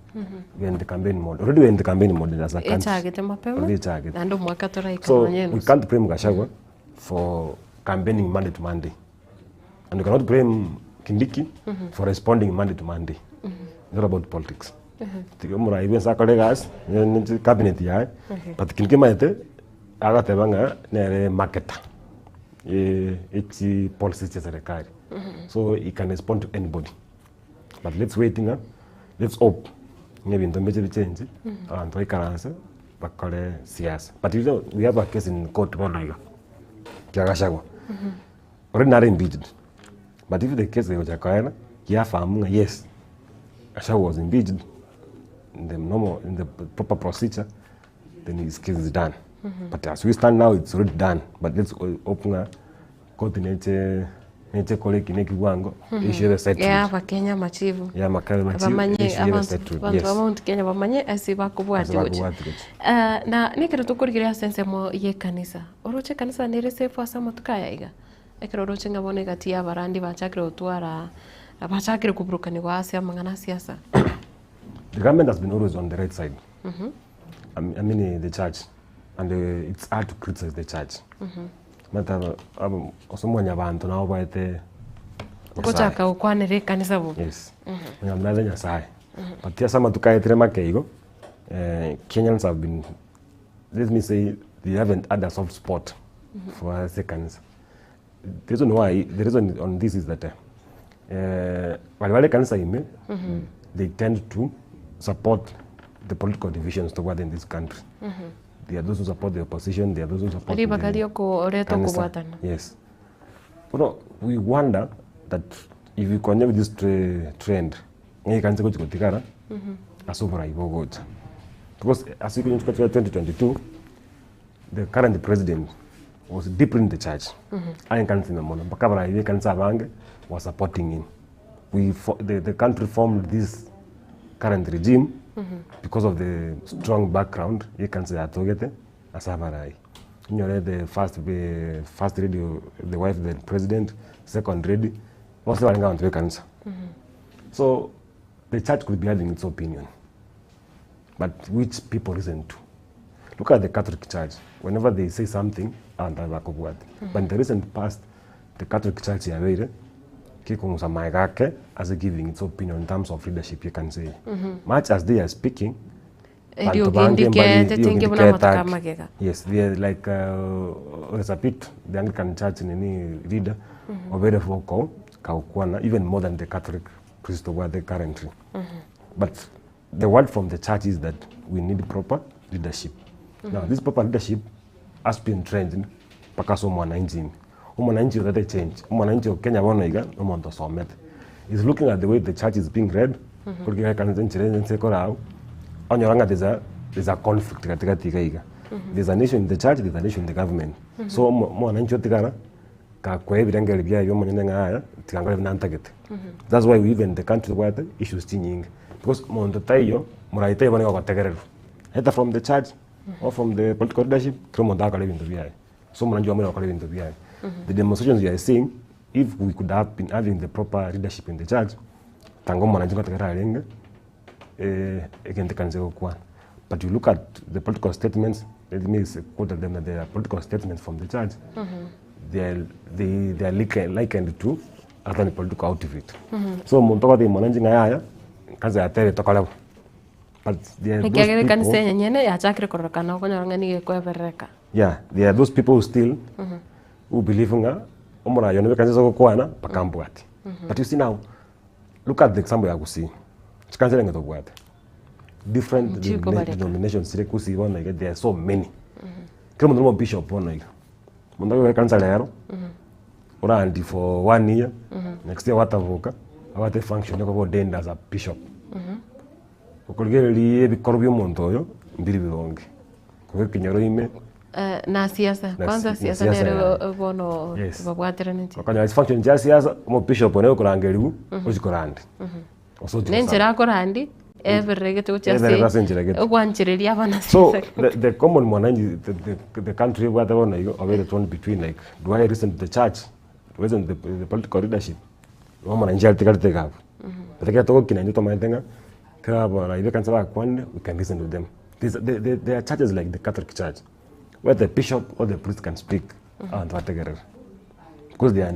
we are in the campaign mode already, we are in the campaign mode as a country. Echagete mapema. Already echagete. Naende omwaka toraika So nonye we enusu. can't blame Gachagua for campaigning Monday to Monday and we cannot blame Kindiki for responding Monday to Monday. It's not about politics. Tiga omorai bwensi akore egasi ne cabinet yaye, but Kindiki maete agateba ng'a nere marketer echi policies chia serikali, so he can respond to anybody. But let's wait ng'a let's hope ng'a ebinto mbiche bichange, abanto baikaranse bakore siasa. But you know, we have a case in court bono iga kia Gachagua. Already nare impeached, but if the case egocha koera giafamu ng'a yes, Gachagua was impeached in the normal, in the proper procedure, then his case is done. But as we stand now, it's already done, but let's hope ng'a court neche. Neche kore eki na eki bwango, issue ebe settled. Ya abakenya amachibu. Ya amakenya amachibu, Bamanye issue ebe abanto settled, abanto yes. ba Mount Kenya bamanye ase Ase bakobwatia gochia. bakobwatia gochia. Ah, na nekero tokorigereria ase ensemo ya ekanisa, oroche ekanisa nere safe ase amatuko aya iga? Ekero oroche ng'a bono egati ya abarandi bachakire gotwara, bachakire koburukanigwa ase amang'ana a siasa. The government has been always on the right side. I mean the church and it's hard to criticize the church. Omanyete aba aba ase mwanyabanto nabo baete Nyasaye. Gochaka gokwanera ekanisa bobe. Yes. Mwanyabanto naete Nyasaye. But ase amatuko aetire make igo, Kenyans have been, let me say they haven't had a soft spot for ase ekanisa. The reason why, the reason on this is that baria bare ekanisa ime, they tend to support the political divisions tobwate in this country. There are those who support the opposition, there are those who support Ribaga the riokoreta kanisa. okobwatana. Yes. Bono we wonder that if we continue with this tre- trend, ng'a ekanisa egochi gotigara ase oborai bogocha. Because ase ekenyoro kia 2022, the current president was deeply in the church. Aye ekanisa ime mono, mpaka abarai ba ekanisa abange were supporting him. We fo- the, the country formed this current regime because of the strong background ye ekanisa yatogete ase abarai. Onyore the first be first lady the wife the president, second lady, bonsi barenge abanto ba ekanisa. So the church could be having its opinion but which people listen to. Look at the Catholic Church, whenever they say something, abanto abe bakobwate. But in the recent past, the Catholic Church yabeire kekong'usa magega ake ase giving its opinion in terms of leadership y'ekanisa eye. Much as they are speaking, banto Eriogi bange mbari ndikete eriogi tinge buna ndikete amatuko ake. amagega. Yes, they are like Oresapit, the Anglican Church nini leader, obeire vocal kagokwana even more than the Catholic priest obwate currently. But The word from the church is that we need proper leadership. Now, this proper leadership has to be entrenched mpaka ase omwananchi ime. Omwananchi otete change, omwananchi o Kenya bono iga, na omonto osomete. Is looking at the way the church is being led, korigia ekanisa enchera ense ekore abwo, onyora ng'a there's a, there's a conflict katikati iga iga. There's an issue in the church, there's an issue in the government. So omo omwananchi otigara, Gakoa ebirengererio biaye bi'omonyene ng'a yaya, tiga nkore buna ntagete. That's why we even the country tobwate issues chinyinge. Because monto taiyo, morai taiyo bono igo ogotegererwa. Either from the church or from the political leadership, kera omonto agakora ebinto biaye. So omoranchi oamire gokora ebinto biaye. The demonstrations you are seeing, if we could have been having the proper leadership in the church, tanga omoranchi ngotegerera arenge, egento ekanisa egokwana. But you look at the political statements, let me say, quote them that they are political statements from the church, they are, they, they are liken, likened to other political outfit. So omonto ogotebia mwananchi ng'a yaya, kanisa yatebire tokore bo. But there are those Ekiagera ekanisa people, enyene yachakire kororekana okonyora ng'a nigo ekoeberereka. yeah, there are those people who still who believe ng'a omoraia one bw'ekanisa ase ogokwana mpaka mbwati. But you see now, Look at the example ya Gusii, chikanisa renge tobwate different Chikobareka. denominations chire Gusii bono iga there are so many. Kera omonto nomo bishop bono iga, omonto agoika ekanisa rero, orandi for one year, next year gwataboka, abwate efunction ya koba ordained as a bishop. Okorigereria ebikorwa bia omonto oyo, mbiri bironge, korwa ekenyoro ime. Na siasa, Na kwanza si- na siasa siasa nere yaye. bono Yes. babwateranetie. Okonyora chifunction chia siasa, omobishop one okorangerigwa, ochia korandi. Gose ochia Na enchera gosaba. akorandi, ebererete gochia Ebererete ase ase enchera gete. ogwanchereria abana So, siasa. the, the common mwananchi, the, the, the country ebwate bono igo, obeire torn between like, do I listen to the church, do I listen to the, the political leadership? Igo omwananchi atigarete iga abwo. But ekero togokina intwe tomaete ng'a, kera abarai b'ekanisa bakwanire, we can listen to them. There's, there, there, there are churches like the Catholic Church, where the bishop or the priest can speak, abanto bategerere. Because they are,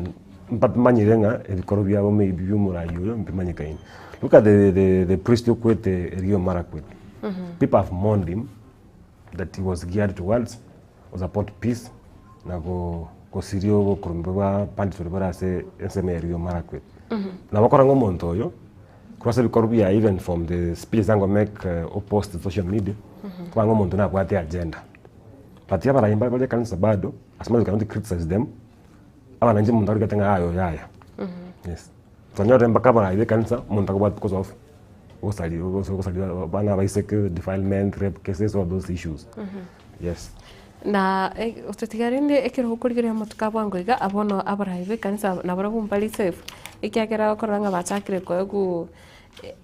mbamanyire ng'a ebikoro biabo maybe bia omorai oyo mbimanyekaine. Look at the, the, the priest okwete Elgeyo Marakwet. People have mourned him that he was geared towards support peace na go gosiria obokorombe bwa bandits baria bare ase ensemo ya Elgeyo Marakwet. Nabo okora ng'a omonto oyo, korwa ase ebikorwa biaye even from the speeches ango make o post social media, okobanga omonto nabwate agenda. But abarai mbare bare ekanisa bado, as much as we cannot criticize them, abananchi omonto arigete ng'a yaya oyo yaya. Yes. Twanyorire mpaka abarai ba ekanisa, omonto akobwatwa because of ogosari gose gosari abana abaiseke, defilement, rape cases, all those issues. Yes. Na gotatiga rende ekero okorigereria amatuko a bwango iga, bono abarai b'ekanisa nabarabwo mbari safe, ekiagera okorora ng'a bachakire koegwa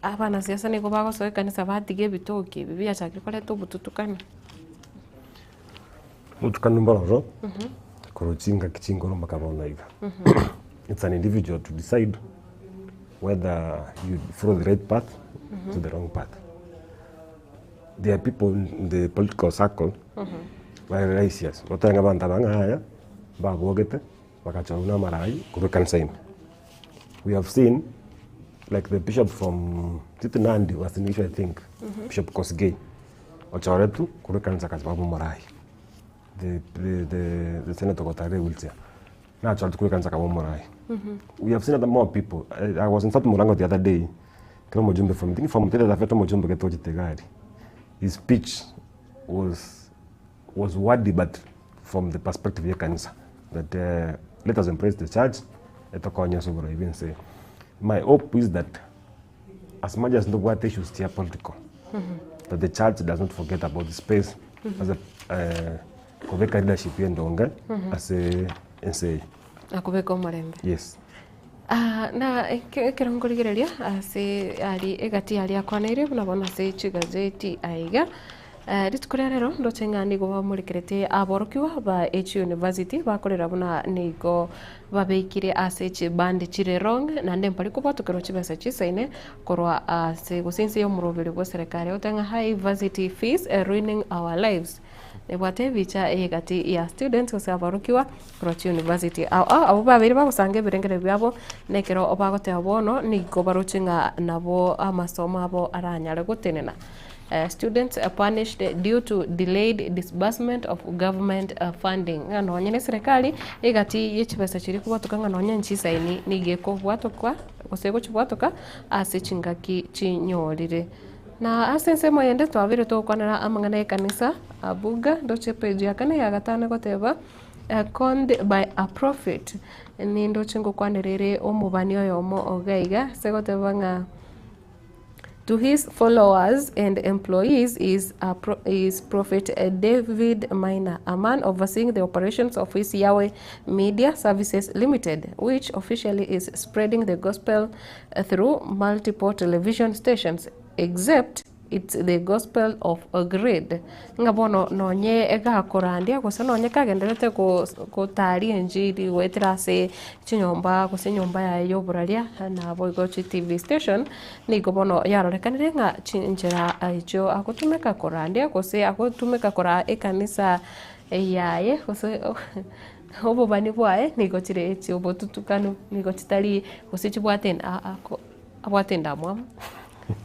abanasiasa nigo bagosoa ekanisa batiga ebitoki ebi biachakire koreta obotutukanu. Obotutukanu mbororo, korwa chingaki chinkoro mpaka bono iga. It's an individual to decide whether you follow the right path or the wrong path. There are people in the political circle bare righteous, goteba ng'a abanto aba ng'a yaya, mbabogete bagachorwa na amarai korwa ekanisa ime. We have seen like the bishop from is it Nandi Uasin Gishu I think, Bishop Kosgei, ochoretwe korwa ekanisa akacha baba omorai. The the the the senator ogotarera ewheelchair, nachoretwe korwa ekanisa akaba omorai. We have seen other more people, I was in South Mugirango the other day, Ekero omojumbe from, I think from Taita Taveta omojumbe gete ochete egari, his speech was was wordy but from the perspective ya ekanisa that let us embrace the church etokonye ase oborai bwa ense eye. My hope is that as much as ntobwate issues chia political, that the church does not forget about the space as a kobeka leadership endonge ase ense eye. Na kobeka omorembe. Yes. Na ekero nkorigereria ase aria egati aria akwaneire buna bono ase chigazeti aiga, rituko ria rero ndoche ng'a nigo bamorekerete aborokigwa ba echiuniversity bakorera buna nigo babekire ase chibandi chire wrong naende mbari kobwatokerwa chibesa chisaine korwa ase gose inse y'omoroberi bw'eserekari ogoteba ng'a high varsity fees ruining our lives. Nebwate ebicha ey'egati ya students gose aborokigwa korwa chiuniversity. Ao ao abwo babeire bagosanga ebirengererio biabo, na ekero bagoteba bono nigo baroche ng'a nabo amasomo abo aranyare gotenena. Students punished due to delayed disbursement of government funding. Ng'a nonye na eserekari egati ye chibesa chiria kobwatoka ng'a nonye nchisaini nigo ekobwatokwa gose egochibwatoka ase chingaki chinyorire. Na ase ensemo eyende twabeire togokwanera amang'ana y'ekanisa, Abuga, ndoche page ya kane ya gatano egoteba, Conned by a prophet, nindoche ngokwanera ere omobani oyomo iga iga, ase egoteba ng'a to his followers and employees is a pro is Prophet David Maina, a man overseeing the operations of his Yahweh Media Services Limited, which officially is spreading the gospel through multiple television stations except it's the gospel of greed ng'a bono nonye egakorandia gose nonye kagendererete gotaria enchiri goetera ase chinyomba gose enyomba yaye ya oboraria naboigo chi TV station nigo bono yarorekanire ng'a chinchera echio agotumeka korandia gose agotumeka koraa ekanisa yaye gose Obobani bwaye nigo chire chi'obotutukanu, nigo chitari gose chibwate abwate endamwamu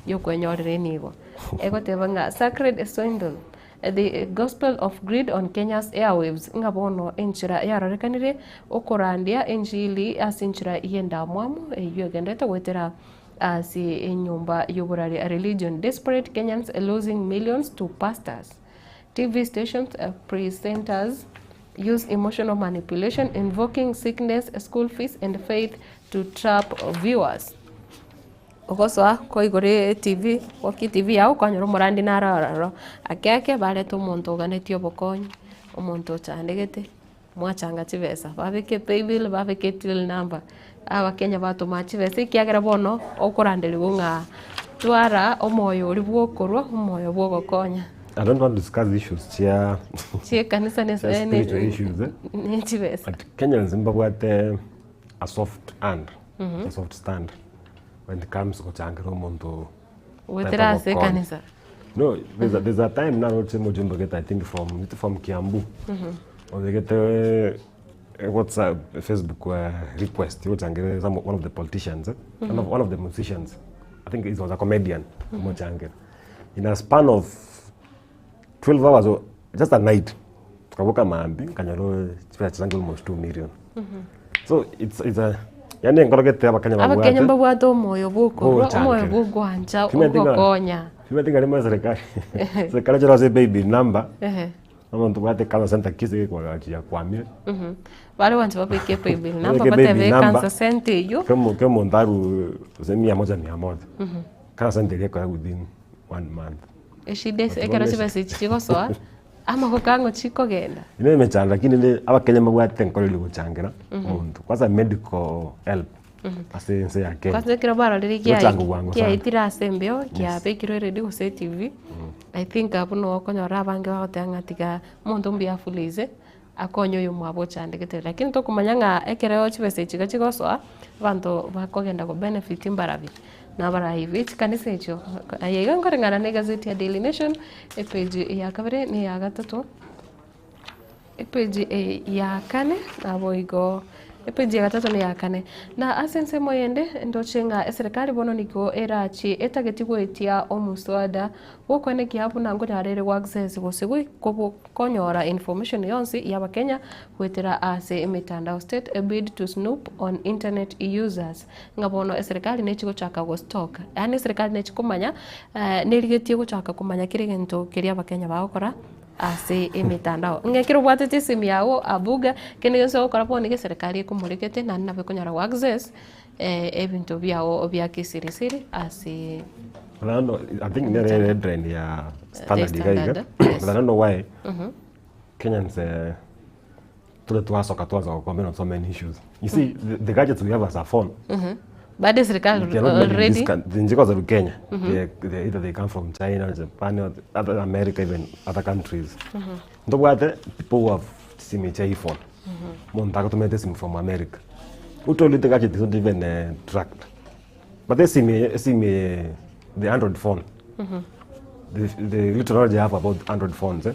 y'okwenyorera enibo. Egoteba ng'a sacred swindle, the gospel of greed on Kenya's airwaves, ng'a bono enchera yarorekanire okorandia enchili ase enchera y'endamwamu eyio egenderete goetera ase enyomba y'oborari religion, desperate Kenyans losing millions to pastors. TV stations presenters use emotional manipulation invoking sickness, school fees and faith to trap viewers. Ogosoa koigora etv, gwokia etv yago kwanyora omorandi naro ororo, ake ake bareta omonto oganetie obokonyi, omonto ochandegete, mwachanga chibesa, babeka epaybill, babeka etill number, abakenya batoma chibesa ekiagera bono okoranderigwa ng'a twara omoyo oria bwa okorwa, omoyo bwa ogokonya. I don't want to discuss issues chia Chia ekanisa ne chia spiritual issues eh. ne chibesa. But Kenyans mbabwate a soft hand, a soft stand when it comes gochangera omonto Goetera ase ekanisa. No, there's a, there's a time naroche mojumbe gete I think from it from Kiambu. Obegete eh, WhatsApp, Facebook uh, request gochangere some one of the politicians, eh? one, of, one of the musicians. I think he was a comedian, mochangere. In a span of 12 hours or just a night tukaboka maambi nkanyora chibesa chisange almost 2 million. So it's, it's a yani enkorogete abakenya Abakenya babwate mbabwate omoyo bw'okorua, omoyo Gochangera. bw'ogwancha, Timanyeti ng'a- ogokonya. Timanyeti ng'a rimo eserekari serikali echore ase epaybill number Ehe. omonto obwate cancer center kisii gekwagachi akwamire Bare gwancha babeke epaybill number Babeke batebe paybill number. cancer center eywo. kero kero omonto arwe gose mia moja mia moja cancer center eria ekora within one month. Eshida ase ekero chibesa echi chigosoa. Amagoko ang'o chikogenda? Ime emechando lakini rende abakenya mbabwate enkoro eria gochangera omonto. Kwanza medical help ase ense ya Kenya. Kwanza ekero barorire kia Gochangwa bwango sana. kiaetire ase embeo, kiabekirwe eredio gose etv, I think abwo noo okonyora abange bagoteba ng'a tiga omonto mbuya afulize, akonye oyomwabo ochandegete. Lakini tokomanya ng'a ekero chibesa echi iga chigosoa, abanto bakogenda go benefit mbarabwo, nabarai be chikanisa echio. Aye iga nkoreng'ana na egazeti ya Daily Nation, epage ya kabere na eya gatato, epage eye ya kane naboigo epage ya gatato na eya kane. Na ase ensemo eyende, ndoche ng'a eserekari bono nigo erachie etageti goetia omoswada bw'okoenekia buna nkonyara ere go access gose kobo. Konyora information yonsi y'abakenya goetera ase emetandao State a bid to snoop on internet users ng'a bono eserekari nechi gochaka go stalk yaani eserekari nechi komanya nerigetie gochaka komanya kera egento keria abakenya bagokora ase emetandao. Ng'a ekero obwatete esimi yago abuga kende gionsi ogokora bono nigo eserekari ekomoregete naende nabo ekonyara go access ebinto biago bia kisirisiri ase But I don't know, I think nere ere headline ya Standard iga iga. Standard, yes. But I don't know why Kenyans eh, tore twasoka twanza gocomplain on so many issues. You see, the, the gadgets we have as a phone, Bado serikali they are not made in this already country. Nchiko za Kenya. They, they, either they come from China, Japan, or other America, even other countries. Ntobwate people who have simi cha iPhone. Monto agotomete esimu from America. Who told you the gadget is not even uh, tracked? But esimu eye, esimu eye, the Android phone, the, the little knowledge I have about Android phones, eh?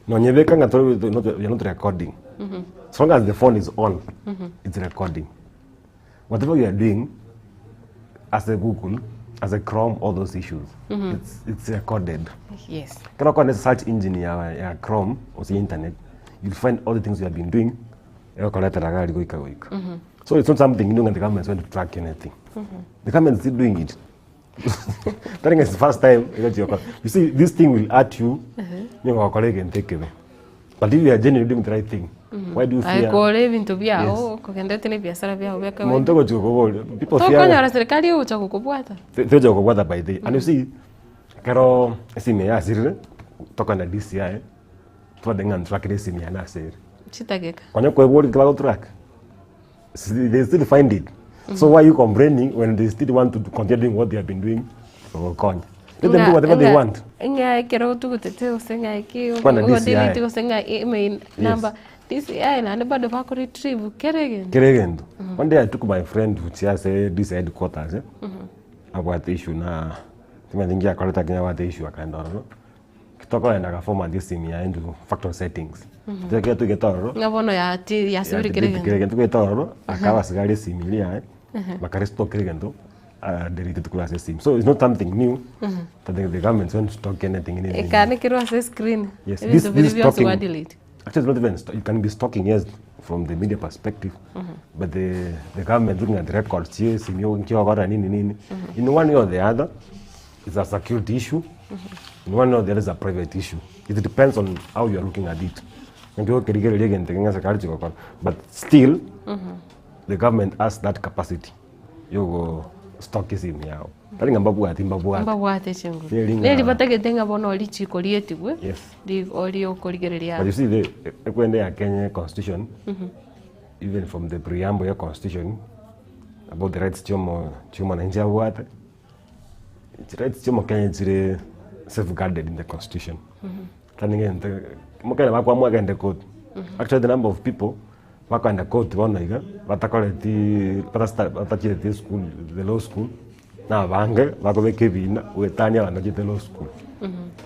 Nonyebeka ng'a tori- not, you're not recording. So long as the phone is on, it's recording. Whatever you are doing, as a Google, as a Chrome, all those issues, it's, it's recorded. yes Kero okore search engine ya, ya Chrome ase internet, you'll find all the things you have been doing, egokoretera iga aria goika goika. So it's not something new ng'a the government is going to track anything. The government is still doing it. Tari ng'a it's the first time egochia gokora. You see, this thing will hurt you, nigo ogokora egento ekebe. But if you are genuinely doing the right thing, why do you Aye fear? kore ebinto biago, Yes. okogenderete na ebiasara biago bia kawaida. Monto ogochia gokoboria, people fear Tokonyora serikali egocha gokobwata. Togocha gokobwata by the and you see, ekero esimu eye yasirire, tokogenda DCI, tobate ng'a ntorakere esimu yane ase ere. Chidakika. Konya koeboria nki bagotrack, they still find it. So why you complaining when they still want to continue doing what they have been doing gogokonya. Let them do whatever they want. Ng'a ekero otugutete gose ng'a eki Kwana DCI. ogodelete gose ng'a email number, DCI naende bado bako retrieve kera egento. Kera egento. One day I took my friend gochia ase DCI headquarters, abwate issue na timanyeti nki akorete lakini abwate issue akaenda ororo. Tokogenda agaformat esimi yaye into factory settings. Ekero twaigete ororo, Ng'a bono yati yasibire kera egento. kera egento twaigete ororo, akaba asigari esimi eria yaye, bakarestore kera egento, adeletete korwa ase esimi. So it's not something new, that the the government is going to talk anything anything. Ekanekerwa ase escreen, Yes, ebinto this, biria this bionsi talking, gwadelete. actually it's not even, sto- you can be stalking, yes, from the media perspective, but the, the government looking at the records, yes, nki ogokora nini nini, in one way or the other, It's a security issue, in one way or the other it's a private issue. It depends on how you are looking at it. Naki okerigereria egento eke ng'a serikali chigokora, but still the government has that capacity yogo stock esimu yago. Tari ng'a mbabwati mbabwate. Mbabwate chinguru. Neri ng'a- Neri batagete ng'a bono richiko rietigwe, Yes. ri- oriokorigereria But you see the ekwende ya Kenya constitution, even from the preamble ya constitution, about the rights chiomo chiomwananchi abwate, Chirights chia omokenya chire safeguarded in the constitution. Tari ngento omokenya bakoamua agende court. Actually the number of people bakoenda court bono iga batakoreti batasta batachieti eschool the law school na abange bakobeka ebina goetania abanto bachiete law school.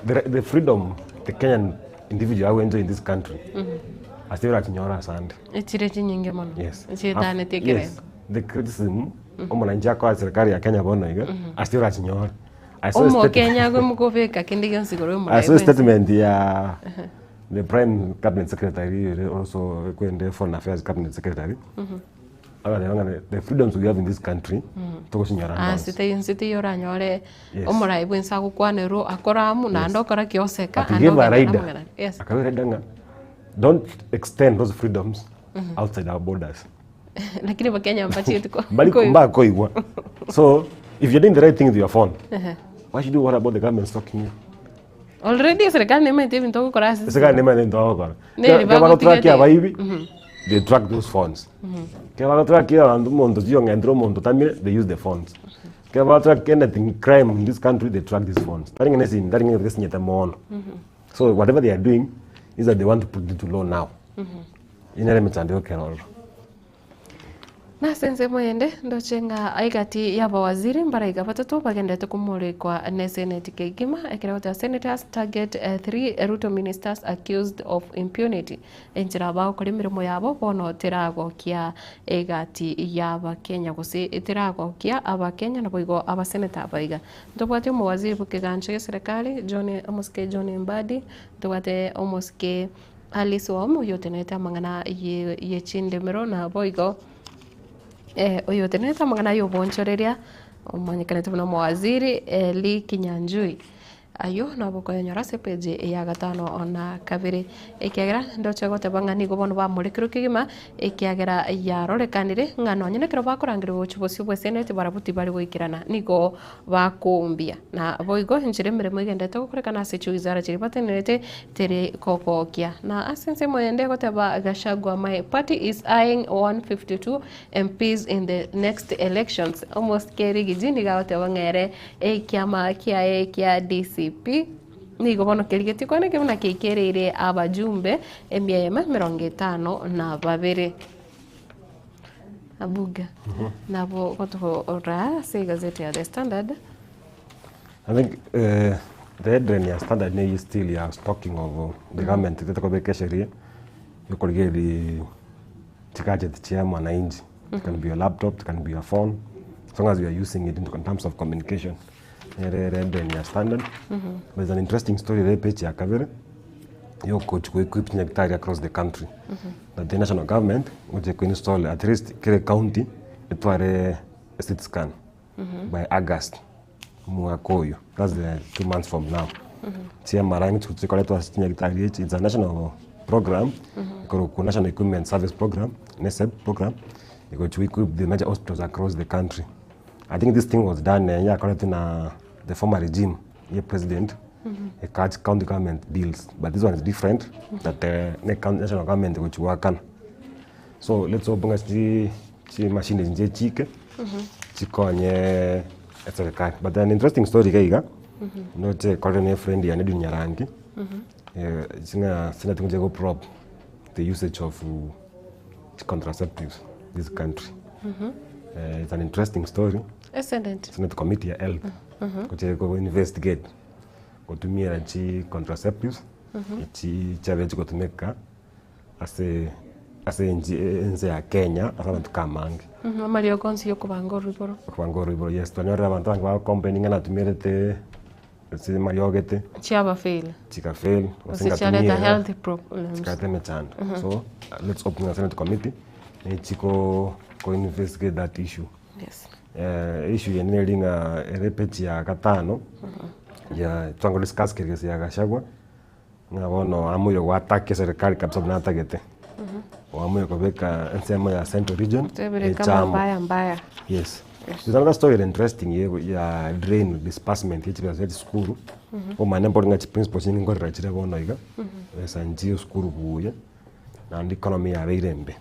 The the freedom the Kenyan individual ago enjoy in this country ase orachinyore asande. Echire chinyinge mono. Yes. Chietanetie Yes. ekerengo. The criticism omonanchi akoa serikali ya Kenya bono iga, ase orachinyore. I saw a statement- Omokenya agwe mokobeka kende gionsi igoro I y'omorai saw a bwensi. statement ya the prime cabinet secretary ere also kwende foreign affairs cabinet secretary agateba ng'a the freedoms we have in this country togochinyora Ase onsi. teiyo nse teiyo oranyore Yes. omorai bwensi agokwanerwa akore amo naende okora ki oseka But he naende gave a ogenda rider namang'ana. Yes. akabera rider ng'a don't extend those freedoms outside our borders. Lakini abakenya mbachieti ko- Mbari koigwa. mbakoigwa. So if you're doing the right thing with your phone, why should you worry about the government stalking you? Already eserekari nemaete ebinto ogokora ase Eserekari nemaete ebinto bagokora. Neri Ekero bagotrack bagotigete. abaibi, they track those phones. Ekero bagotrack abanto omonto sijui ong'entire omonto otamire, they use the phones. Ekero bagotrack anything crime in this country, they track these phones. Tari ng'a na esimi, tari ng'a egento gesinyete mono. So whatever they are doing, is that they want to put into law now. Eyio nere emechando yokera ororo. Nase ensemo eyende, ndoche ng'a egati y'abawaziri mbaraiga batato bagenderete komorekwa neseneti kegima, ekero egoteba Senators target 3 Ruto ministers accused of impunity. Enchera bagokora emeremo yabo bono teragokia egati y'abakenya gose teragokia abakenya naboigo abaseneta abaiga. Ntobwate omowaziri bw'ekegancha gi'eserekari John omosike John Mbadi, ntobwate omosike Alice Wahome oyio otenerete amang'ana ye chindemero naboigo oyo otenerete amang'ana y'obonchoreria omanyekanete buna omowaziri Lee Kinyanjui. Ayio nabo okoyanyora ase epeji ya gatano na kabere, ekiagera ndoche goteba ng'a nigo bono bamorekerwe kegima, ekiagera yarorekanire ng'a nonye nekero bakorangerigwa gochia bosio bw'eseneti barabwo tibari goikerana, nigo bakoumbia. Na boigo enchera emeremo egenderete gokorekana ase chiwizara chiria batenerete teri kogokia. Na ase ensemo ende egoteba Gachagua my party is eyeing 152 MPs in the next elections. Omosike Rigiji nigo agoteba ng'a ere ekiama kiaye kia DCP nigo bono kerigetie kwane buna keikereire abajumbe emia eyemo emerongo etano na babere. Abuga nabo gotoraa ase egazeti ya The Standard. I think the headline ya Standard neyio still ya stocking of the government etete kobeka esheria yokorigereria chigadget chia mwananchi, it can be your laptop, it can be your phone, as long as you are using it in terms of communication nere ere headline ya Standard. There's an interesting story ere page ya kabere yogochi go equip chinyagitari across the country. That the national government gochia ko install at least kera ecounty etware CT scan by August omwaka oyo, that's the 2 months from now. Chi'MRI nigo chikoretwa ase chinyagitari echi, it's a national program ekorokwa National Equipment Service Program, NESEP program, egochi go equip the major hospitals across the country. I think this thing was done yakoretwe na the former regime ye president ekachi county government bills but this one is different that ne county national government egochi goakana. So let's hope ng'a chi chimashini echi nchichike chikonye eserekari. But an interesting story iga iga, noche ekorire na efriend yane Edwin Nyarangi, ng'a senate ngochia go probe the usage of contraceptives in this country. It's an interesting story. Esenate. Senate committee ya health gochia go investigate gotumia chi contraceptives echi chiabeire chigotumeka ase ase enchi ense ya Kenya ase amatuko amange. Amariogo onsi ya okobanga oroiboro. Okobanga oroiboro yes, twanyorire abanto abange bago complain ng'a natumerete ase mariogete. Chiaba fail. Chika fail, gose Gose chiareta ngatumia health problems. chikareta emechando. So, let's hope ng'a senate committee nechiko ko investigate that issue. Yes. Issue eye neri ng'a ere page ya gatano, ya twango discuss kegesi ya Gachagua, ng'a bono amoire goattack eserekari kabisa buna atagete. Oamoire kobeka ensemo ya central region, Tebire kama echamo. mbaya mbaya. Yes. There's another story interesting ye ya drain disbursement ye chibesa chia chisukuru, omanye mbori ng'a chiprincipal chinyinge nkorera chire bono iga, besa nchiyo esukuru buya, naende economy yabeire embe.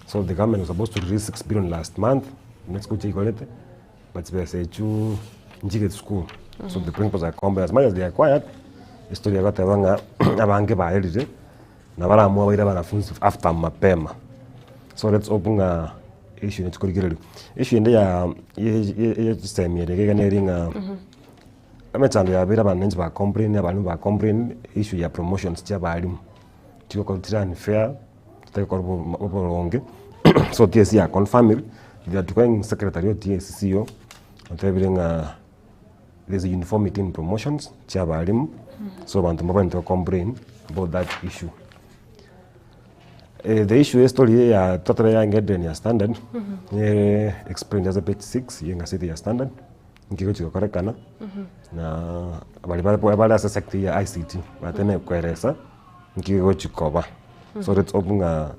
So the government was supposed to release 6 billion last month, buna chisukuru chiaikorete, but chibesa echio nchigeti sukuru. So the principals are complaining as much as they are quiet, estory egoteba ng'a abange baerire, na baramua baire abanafunzi after mapema. So let's hope ng'a issue nechi korigereriwa. Issue ende ya ye ye ye chisemi ere iga neri ng'a emechando yabeire abananchi ba complain abalimu ba complain issue ya promotions chia abalimu, chigokorwa chire unfair, chitari gokorwa bo oboronge, so TSC ya confirmire, the outgoing secretary o TSC CEO, otebire ng'a there's a uniformity in promotions chia abalimu, so abanto mbabwenerete go complain about that issue. The issue estory eye ya twateba ya engedeni ya standard, nere explained ase page 6 ya engazeti ya standard, nki egochi gokorekana, na baria bare bare ase sector ya ICT bateme koeresa nki egochi koba. So let's hope ng'a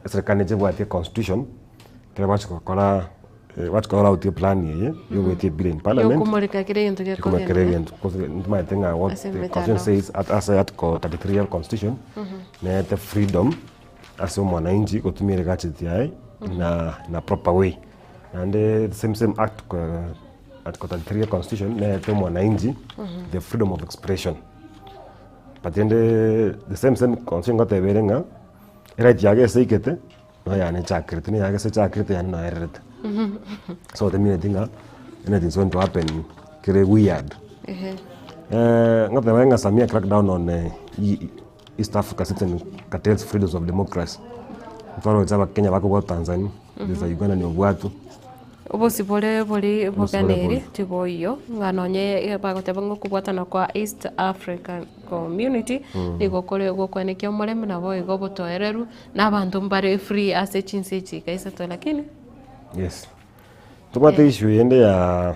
eserekari neche ebwate econstitution, ekero bagochi gokora. Gwachi korora out eplan eye yogoetia ebill in parliament Yokomoreka kera egento yokomoreka kera gekogenderera. egento cause ntomaete ng'a what Ase the emetandao. constitution says at ase article 33 ya constitution nerete freedom ase omwananchi gotumia egadget yaye na in a proper way. Naende the same same article article 33 ya constitution nerete omwananchi the freedom of expression. But rende the same same constitution ngoteba ere ng'a eright yago ase eigete. Noyane echakerete, na eyage ase echakerete eyane noererete. So temineti ng'a anything is going to happen kere weird. Ehe. Ngoteba ng'a Samia crack down on East Africa citizen cartels freedoms of democracy. Ntwaroche abakenya bakobwatwa Tanzania, there's a Ugandan obwatwa. Obosibore bori Obosibore boganeri bori. tiboiyo, ng'a nonye bagoteba ng'a okobwatana kwa East African Community nigo kore gokwanekia omorembe naboigo obotoereru, na abanto mbare free ase chinse echi iga isato lakini. Yes. Tobwate issue yende ya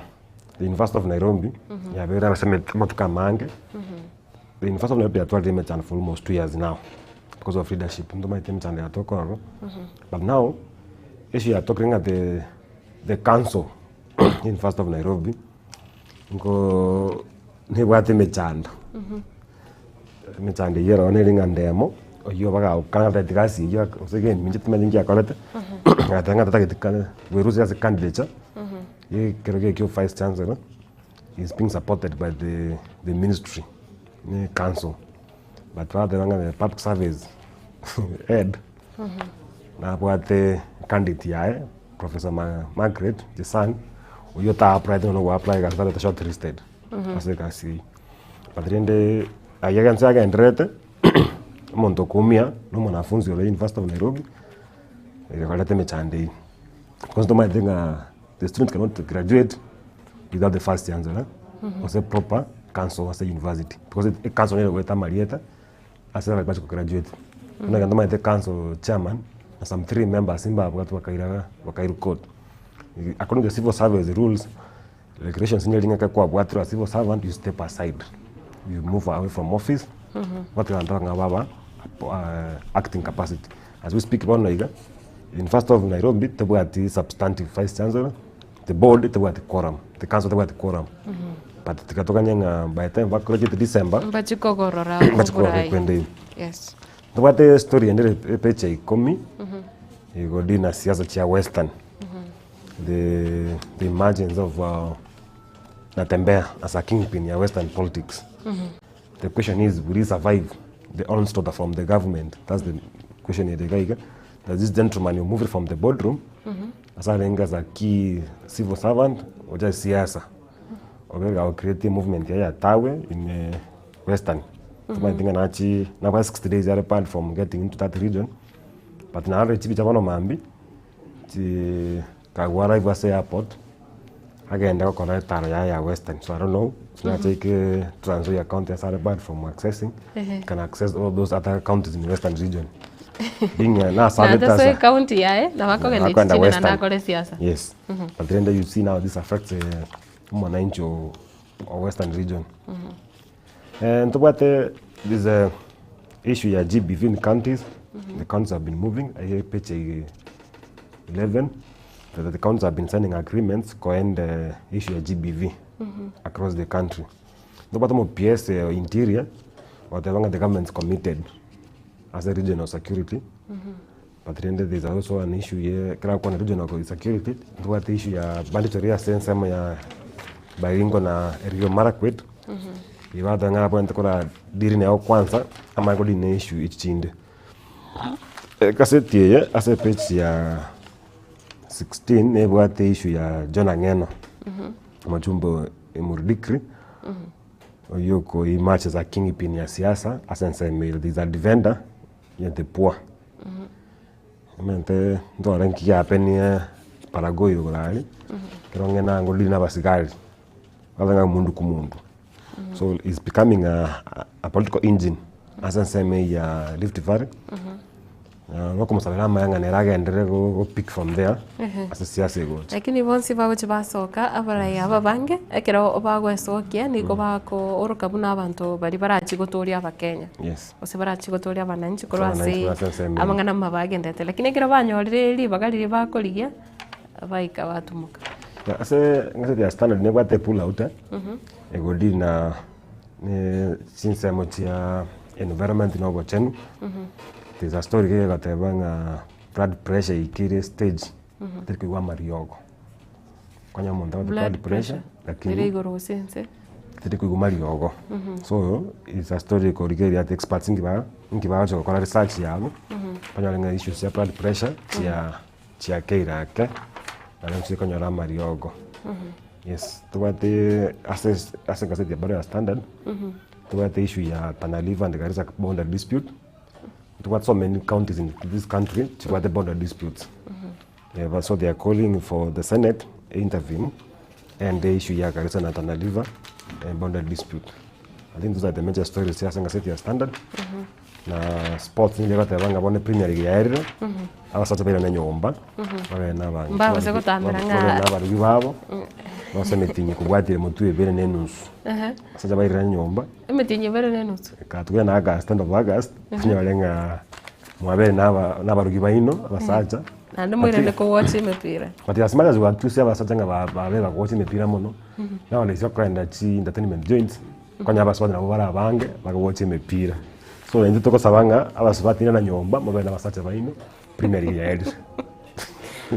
the University of Nairobi, yabeire ase amatuko amange. The University of Nairobi yatwarire emechando for almost 2 years now because of leadership. Ntomaete emechando yatoka ororo. But now, issue yatokire ng'a the the council University of Nairobi nko nebwate emechando. Emechando eyio ero nere ng'a ndemo, oyio bagakana tageti gasi eyio gose egemincha timanyeti nki akorete, agateba ng'a tatageti ka bwerusia ase candidature, ya ekero gekio vice chancellor, is being supported by the the ministry ne council. But bateba ng'a the public service head, nabwate candidate yaye Professor Ma Margaret Chesang, oyio ota apply nonya go apply gasi tarete shortlisted ase egasi eyio. But rende ayio egento agendererete, omonto okoumia na omwanafunzi ore University of Nairobi, ekoreta emechando eyio. Because tomaete ng'a the students cannot graduate without the first chancellor, gose proper council ase university, because ecouncil nere egoeta amarieta ase abare bache kograduate. Buna ekero tomaete council chairman na some three members mbabwatwe bakaira bakairwa court. According to the civil service rules, regulations nigo ring'ake kwabwatirwe as civil servant you step aside, you move away from office, gwatiga abanto abang'ao baba acting capacity. As we speak bono iga, University of Nairobi tebwati substantive vice chancellor, the board tebwati quorum, the council tebwati quorum. But tiga toganye ng'a by the time ba graduate December, Mbachi kogorora mbachi kogorora oborai. ekwende eyio. Yes. Ntobwate story ende ere epage ya ikomi, igodi na siasa chia western. The the emergence of Natembeya as a kingpin ya western politics. The question is will he survive the onslaught from the government? That's the question ere iga iga. Does this gentleman who moved from the boardroom ase arenge as a key civil servant ocha siasa obe ga create movement yaye ya tawe in western. Tomanyete ng'a nachi nabwate 60 days are banned from getting into that region but narore chibicha bono mambia chi kagwa arrive ase airport agende gokora etaro yaye ya western so I don't know nachaike Trans Nzoia county ase are banned from accessing can access all those other counties in western region being a nasabete Naende ase asa ekaunti yaye nabo akogenda Akoenda echi chinde naende Western. akore siasa. Yes. But rende you see now this affects omwananchi o o western region. Ntobwate this issue ya GBV in counties, the counties have been moving, eye page 11, that the counties have been signing agreements koend issue ya GBV across the country. Ntobwate omo PS o interior, ogoteba ng'a the government is committed ase regional security, but rende there is also an issue ye ekero agokwana regional security, ntobwate issue ya banditry ase ensemo ya Baringo na Elgeyo Marakwet, igo bateba ng'a abwenerete kora deal nero kwanza, amanye kodeal na issue echi chinde. Egaseti eye ase epage ya 16 nebwate issue ya John Ng'eno, omojumbe o Emuru Dikirr, oywo oko emerge as a kingpin ya siasa ase ensemo eye, he is a defender ya the poor. Omanyete ntore nki giapenie Baragoi igoro aria, ekero ng'ina angorire na abasigari, bateba ng'a mundu kumundu. So is becoming a a political engine ase ensemo eye ya Rift Valley, bakomosabera amaya ng'a nere agenderere go go pick from there, ase siasa egocha. Lakini bonsi bagochia basoka abarai aba abange, ekero bagwesokia nigo bakooroka buna abanto baria barachie gotoria abakenya. Yes. Gose barachie gotoria abananchi korwa Abananchi ase korwa ase ensemo eye. amang'ana amabe agendete. Lakini ekero banyorire ribaga riria bakorigia. baika batumoka. Ase eng'encho ya Standard nebwate pull out egodeal na ne chinsemo chia environment na obochenu, there is a story gegoteba ng'a blood pressure yaikire stage tari koigwa amariogo. Konya omonto abwate Blood blood pressure pressure lakini ere igoro gose inse. tari koigwa mariogo. So it's a story ekorigereria ati experts nki ba nki bagocha gokora research yabo, banyore ng'a issues chia blood pressure chia chiakeire ake, naende nchikonyora amariogo. Yes, tobwate ase ase egazeti ya bado ya Standard, tobwate issue ya Tana River and Garissa boundary dispute, tobwate so many counties in this country chibwate boundary disputes. Yeah, but so they are calling for the Senate intervene and the issue ya Garissa na Tana River eh, boundary dispute. I think those are the major stories ase egazeti ya Standard. Na sports nigo egoteba ng'a bono Premier League yaerire, abasacha bairane nyomba, babe na abanto Mbabase gotambera ng'a- babe na abarugi babo, nonse emitinyi kobwatire motwe ebere na enusu. Abasacha bairane nyomba, Emitinyi ebere na enusu. ekatugera na August, end of August, tonyore ng'a mwabere na aba na abarugi baino, abasacha. Naende moirane kowacha emepira. But as much as we accuse abasacha ng'a ba- babe bagocha emepira mono, nowadays okoenda chi entertainment joints, Konya abasubati nabwo bare abange bagocha emepira. So intwe togosaba ng'a abasubati inwe na nyomba mobe na abasacha baino Premier League yaerire.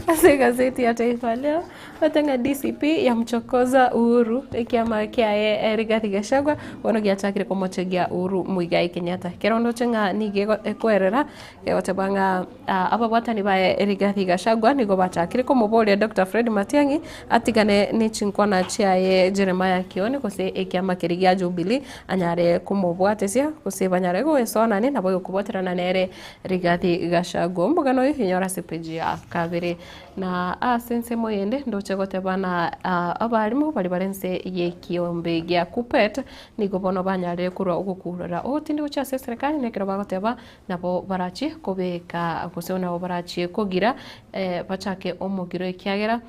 Ase egazeti ya Taifa Leo, bate ng'a DCP yamchokoza Uhuru ekiama kiaye Rigathi Gachagua bono giachakire komochegia Uhuru Muigai Kenyatta. Ekero ndoche ng'a nigo ego- ekoerera egoteba ng'a Ababwatani baye Rigathi Gachagua nigo bachakire komoboria Doctor Fred Matiang'i atigane ne chinkwana chiaye Jeremiah Kioni gose ekiama keria gia Jubilee anyare komobwatesia gose banyare goesoanania naboigo kobwaterana nere Rigathi Gachagua. Omogano oyo inyore ase page ya kabere. Na ase ensemo eyende ndoche goteba na abalimu baria bare nse y'ekiombe gia Kuppet nigo bono banyarire korwa ogokurera ogotindi gochia ase eserekari nekero bagoteba Nabo barachie kobeka gose nabo barachie kogira bachake omogiro ekiagera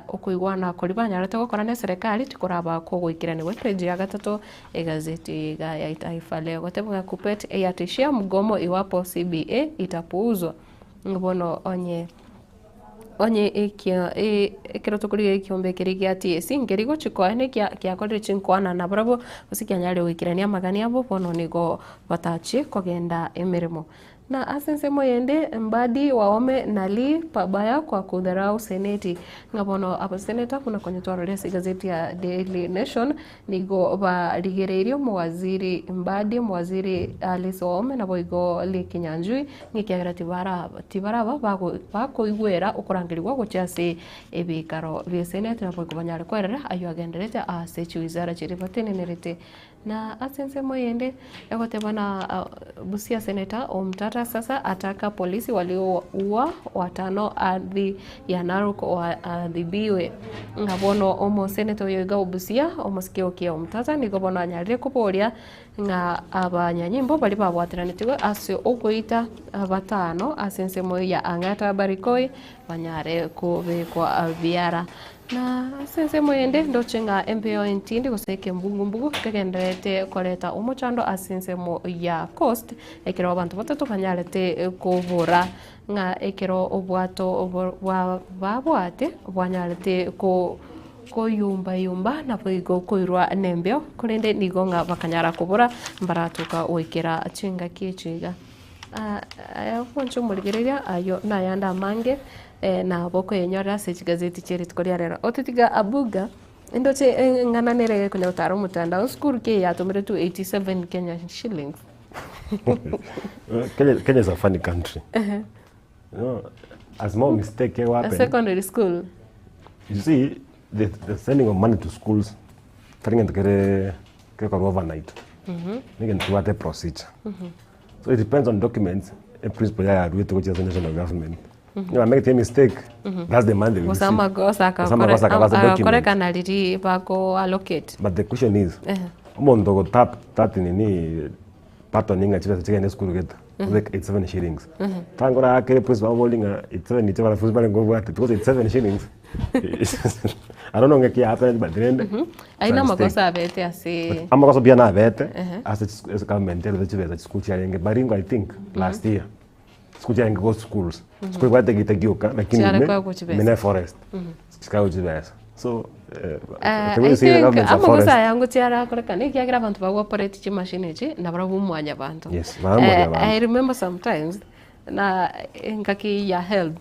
okoigwana koria banyarete gokora na eserekari tikoraba kogoikeranigwa. Epeji ya gatato egazeti eye iga ya Taifa Leo goteba ng'a Kuppet eyatishia mgomo iwapo CBA itapuuzwa. Bono onye Onye ekia ekero tokorigia ekiombe keria gia TSC nkeri gochia koa nekia kiakorire chinkwana nabarabwo gose kianyarire goikerania amagani abo bono nigo batachie kogenda emeremo. Na ase ensemo eyende Mbadi, Wahome na Lee pabaya kwa kudharau seneti ng'a bono abaseneta buna konya twarorire ase egazeti ya Daily Nation Nigo barigereirie omowaziri Mbadi, omowaziri Alice Wahome, naboigo Lee Kinyanjui, ng'ekiagera tibaraba bakoigwera okorangerigwa gochia ase ebiikaro bi'eseneti, naboigo banyare kwerera ayio agendererete ase chiwizara chiria batenenerete. Na ase ensemo eyende, egoteba na Busia Senator Omtata sasa ataka polisi walioua watano ardhi ya Narok oadhibiwe. Ng'a bono omoseneta oyo iga o Busia, omosike Okiya Omtata, nigo bono anyarire koboria ng'a abanyanyimbo baria babwateranetigwe ase ogoita batano ase ensemo ya Ang'ata Barikoi banyare kobekwa biara. Na ase ensemo ende ndoche ng'a embeo entindi gose ekembungumbugu kegendererete koreta omochando ase ensemo ya Coast, ekero abanto batato banyarete kobora ng'a ekero obwato bwa babwate bwanyarete ko koyumbayumba naboigo koirwa nembeo, korende nigo ng'a bakanyara kobora mbaratoka goikera chingaki echi iga. Aya gwancha omorigereria ayio nayande amange nabo okoyenyorera ase chigazeti chia rituko ria rero. Otetiga Abuga, ndoche eng'ana nere gekonya gotara omotandao, esukuru ki eye yatomeretwe 87 Kenya shillings? Kenya, Kenya is a funny country. You know, a small mistake can A happen. secondary school. You see, the, the sending of money to schools, tari ngento kere kekorwa overnight. Negento kebwate procedure. So it depends on documents, e principle yayaruete gochia ase national government. Onye bamegete emistake, that's the money they will Gose receive. amagosa Gose amagosa akaba ase document. agakorekana riria bako allocate. But the question is, omonto ogotap that nini pattern ng'a chibesa chigende esukuru gete, like 87 shillings. Tanga orakere principal abori ng'a 87 niche wanafunzi bare nkobwate because 87 shillings. I don't know ng'aki yahapenete but rende. Ayio na amagoso abete ase. Amagoso buya nabete ase chis- ase government erete chibesa chisukuru chiarenge Baringo I think last year. Chisukuru chiarenge go schools, chisukuru ebwate egeita gioka lakini Chiare ime, koegwa chibesa. ime ne forest, chikaegwa chibesa. So Eh, the way I you say the think governments are amagoso forest. aya ngochia akorekana ekiagera abanto bago operate chimashini echi nabarabwo mwanyabanto. Yes, barabwo mwanyabanto. I remember sometimes na engaki ya helb,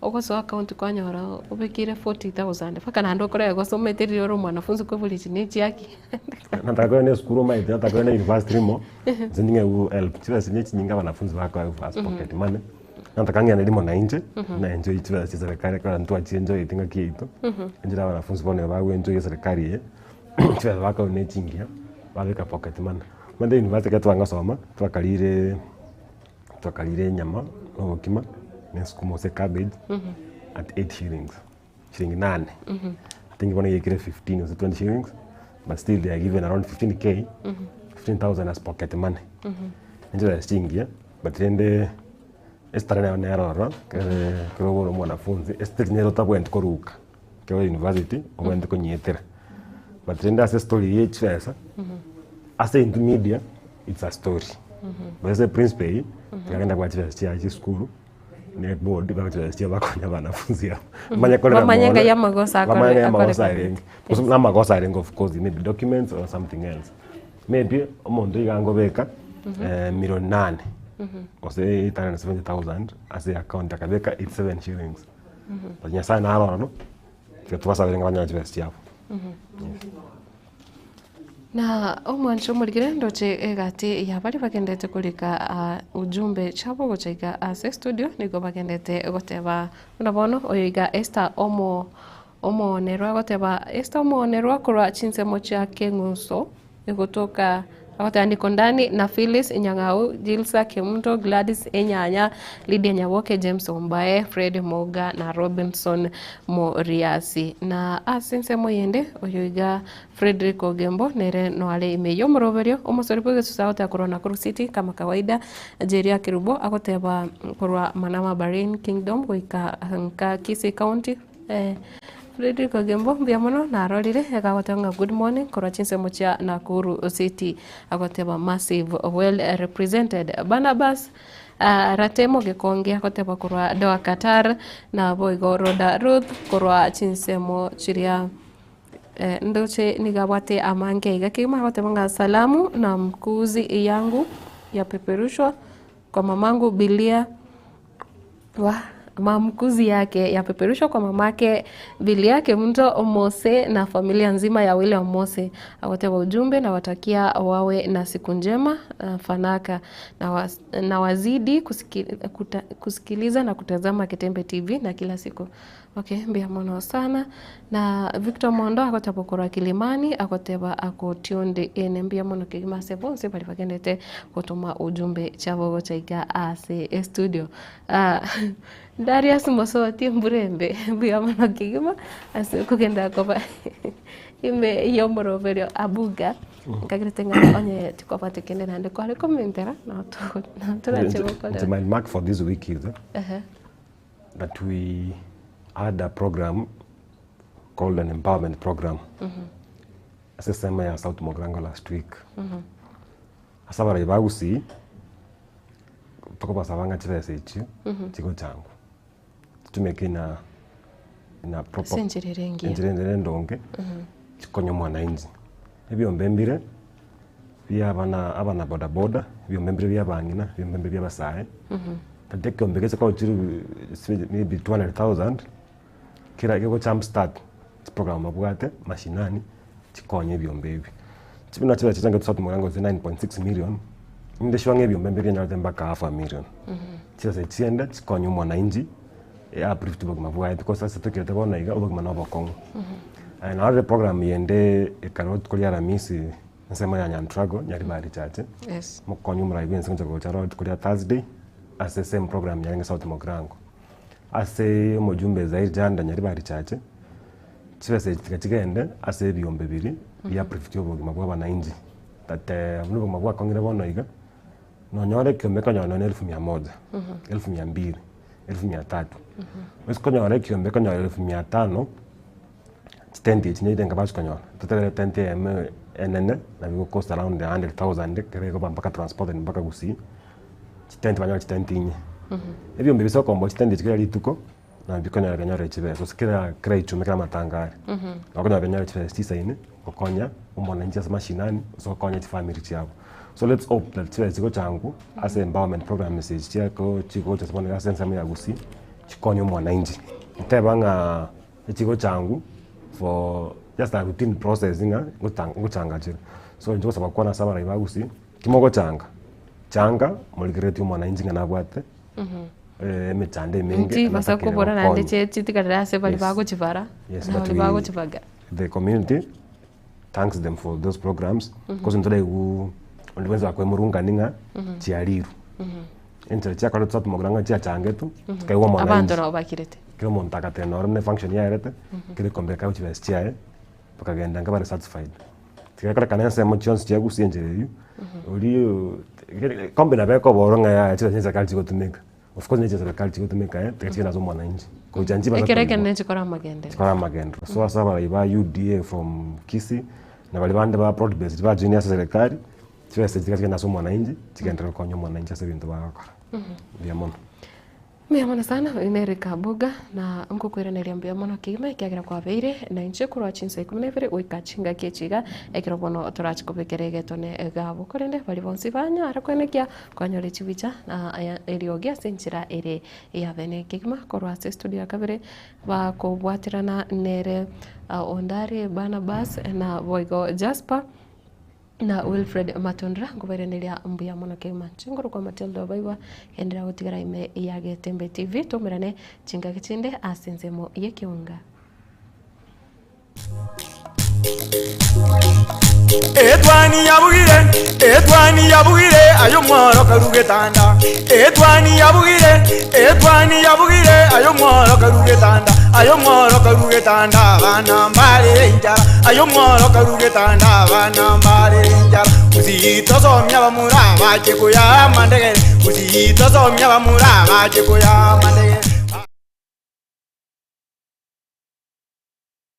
ogosoa account kwanyora obekeire 40,000 mpaka naende okorega gose omanyete riria ore omwanafunzi okoiboria echi ne chiaki. Nataka kogenda esukuru omanyete, nataka kogenda university rimo, inche ning'ewu help. Chibesa echi chinyinge abanafunzi bakoegwa as pocket money, nataka ng'ende rimo nainche, na enjoy chibesa chia serikali ekero ntwachienjoyeti ngaki yaito, enchera abanafunzi bono iga bagoenjoy eserikari eye, chibesa bakoegwa ne chingiya, babeka pocket money. Omanyete university ekero twangosoma, twakarire twakarire enyama na obokima, na esukuma gose ecabbage, at eight shillings. Shilingi nane. I think bono yaikire 15 gose 20 shillings, but still they are given around 15k, 15,000 as pocket money. Enchera chingiya, but rende esitare nayo nere ororo, kere kero ore omwanafunzi, esitari nere otabwenereti koruka, ekero ore university, obwenerete konyietera. But rende ase estory ya chibesa, ase intwe media, it's a story. But ase eprinciple eywo, tiga kogenda chibesa chiaye chia esukuru. Ne board bagochia chia bakonya abanafunzi abo bamanye korera Bamanye mono ng'ai amagoso akore- bamanye ng'ai amagoso akorekanete. arenge gose na amagoso arenge of course maybe documents or something else maybe omonto iga angobeka million nane gose 870,000 ase account akabeka 87 shillings but nyasaye naro ororo tiga tobasabere ng'a banyore chibesa chiabo. Na omwancho omorikire ndoche egati ya baria bagendete korika ujumbe chiabo gocha iga ase studio nigo bagendete goteba buna bono oyo iga Esther omo omoonerwa agoteba Esther omoonerwa korwa chinsemo chia Keng'uso egotoka agoteba niko ndani na Phyllis Nyang'au, Jilsa Kemunto, Gladys Enyanya, Lydia Nyaboke, James Ombae, Fred Moga na Robinson Moriasi. Na ase ensemo eyende oyo iga Fredrick Ogembo nere noare ime y'omoroberio omosori bw'egesusu agoteba korwa Nakuru City kama kawaida, Jeria Kerubo agoteba korwa Manama Bahrain Kingdom goika nka Kisii County. Fredrick Ogembo mbuya mono narorire iga agoteba ng'a good morning korwa chinsemo chia Nakuru City agoteba massive well represented. Barnabas Ratemo Gekonge agoteba korwa Doha Qatar naboigo Rhoda Ruth korwa chinsemo chiria. Ndoche nigo abwate amange iga kegima agoteba ng'a salamu na mkuzi yangu yapeperushwa kwa mamangu Bilia wa mamkuzi yake yapeperushwa kwa mamake Bilia Kemunto Mose na familia nzima ya William Mose. Agoteba ujumbe nawatakia wawe na siku njema fanaka na, na wazidi kusikiliza na kutazama Kitembe TV na kila siku. Okay, mbuya mono sana. Na Victor Mondo agoteba korwa Kilimani agoteba ako tuned in mbuya mono kegima ase bonsi baria bagendete gotoma ujumbe chiabo gocha iga ase estudio. Ah, Darius Mosoti embura embe mbuya mono kegima ase okogenda koba ime y'omoroberio Abuga nkagerete ng'a onye tikwabwate kende naende kware komentera nabo torache gokorera. My mark for this week is Ehe. that we had a program called an empowerment program ase esemo ya South Mugirango last week. Ase abarai ba Gusii, tokobasaba ng'a chibesa echio chigochangwa, chitumeke in a in a proper Ase enchera ere engiya. enchera ere endonge, chikonye omwananchi. Ebiombe mbire bia abana abana boda boda, ebiombe mbire bia abang'ina, ebiombe mbire bia abasae, But ekeombe gese korwa chiri maybe 200,000, kera gego jump start chiprogram babwate mashinani, chikonye ebiombe ebi. Buna chibesa chiria chiange South Mugirango gose 9.6 million, inde sure ng'a ebiombe mbire bianyorete mpaka half a million. Chibesa echi chiende chikonye omwananchi, e uplift obogima bwaye because ase tokerete bono iga, obogima na obokong'u. Narorire program yende ekero rituko ria Alhamisi. Ensemo ya Nyantrago, Nyaribari Church, Yes. mokonyi omorai bwense gocha gocha aroro rituko ria Thursday ase same program yarenge South Mugirango. Ase omojumbe Zair Janda Nyaribari Church, chibesa echi tiga chigende ase ebiombe biria bia uplift obogima bwa abananchi that buna obogima bwakong'ire bono iga, nonyore ekiombe ekonyora nonye na elfu mia moja, elfu mia mbili, elfu mia tatu. Ase konyora ekiombe ekonyora elfu mia tano. Chitenti echi naende nka bachikonyora, toterere etenti eyemo enene nabo egokost around a hundred thousand ekero ekoba mpaka transported mpaka gusii, chitenti banyore chitenti inye. Ebiombe ebi ase okomboa chitendi echi kera rituko, nabo bikonyora bianyore chibesa gose kera kera ichuma ekero amatanga are, nabo okonyora bianyore chibesa chisaine gokonya omonanchi ase mashinani gose gokonya chifamiri chiabo. So let's hope that chibesa chigochangwa ase empowerment programs echi chiako chigocha ase bono iga ase ensemo ya gusii, chikonye omwananchi. Nteba ng'a echigochangwa for just a routine process ng'a ngotang ngochanga chire. So inche gosaba kwane ase abarai ba gusii, kimogochanga, changa morigereretie omwananchi ng'a nabwate emechando emenge Nchi basa natakire kobora naende gokonywa. chie chitigarere ase baria Yes. bagochibara, Yes, na but baria we- bagochibaga. the community thanks them for those programs because ntoraigwa onde bwensi bakoemurungani ng'a chiarirwe. Enchera chiakoretwe twatumokera ng'a chiachangetwe, tokaigwa Abanto omwananchi. nabo bakirete. Kera omonto agateba nore buna efunction yaerete, kera ekombe ekaegwa chibesa chiaye, bakagenda nka bare satisfied. Tigekorekana ensemo chionsi chia gusii enchera eywo, oria ekombe nabo ekoborwa ng'a yaya chibesa chia serikali chigotumeka. Of course ne chia serikali chigotumeka eh, tiga chigende ase omwananchi. Gocha nchibasa Ekero koigwa. ekenene chikore amagenderero. Chikore amagenderero. So ase abarai ba UDA from Kisii, na baria bande ba broad based bajoinia ase serikali, chibesa echi tiga chigende ase omwananchi, chigenderere gokonya omwananchi ase ebinto bagokora. Mbuya mono. Mbuya mono sana, oyo nere Kabuga, na nkokoiraneria mbuya mono kegima ekiagera kwabeire na inche korwa chinsa ikomi na ibere goika chingaki echi iga, ekero bono torache kobekera egetone egabo. Korende baria bonsi banyare koenekia kwanyora chibicha na aya eriogi ase enchera ere ya bene kegima korwa ase estudio ya kabere bakobwaterana nere Ondari Barnabas na boigo Jasper. Na Wilfred Matundura nkobairaneria mbuya mono kegima. Chinguru kwa Matilda Obaigwa genderera gotigara ime ya Getembe TV toumerane chingaki chinde ase ensemo y'ekeunga. Etwani yabugire, etwani yabugire, aye omworo karu getanda. Etwani yabugire, etwani yabugire, aye omworo karu getanda. Aye omworo karu getanda, abana mbarere enchara. Aye omworo karu getanda, abana mbarere enchara. Gusii tosomia abamura bache koyama ndegere, Gusii tosomia abamura bache koyama ndegere.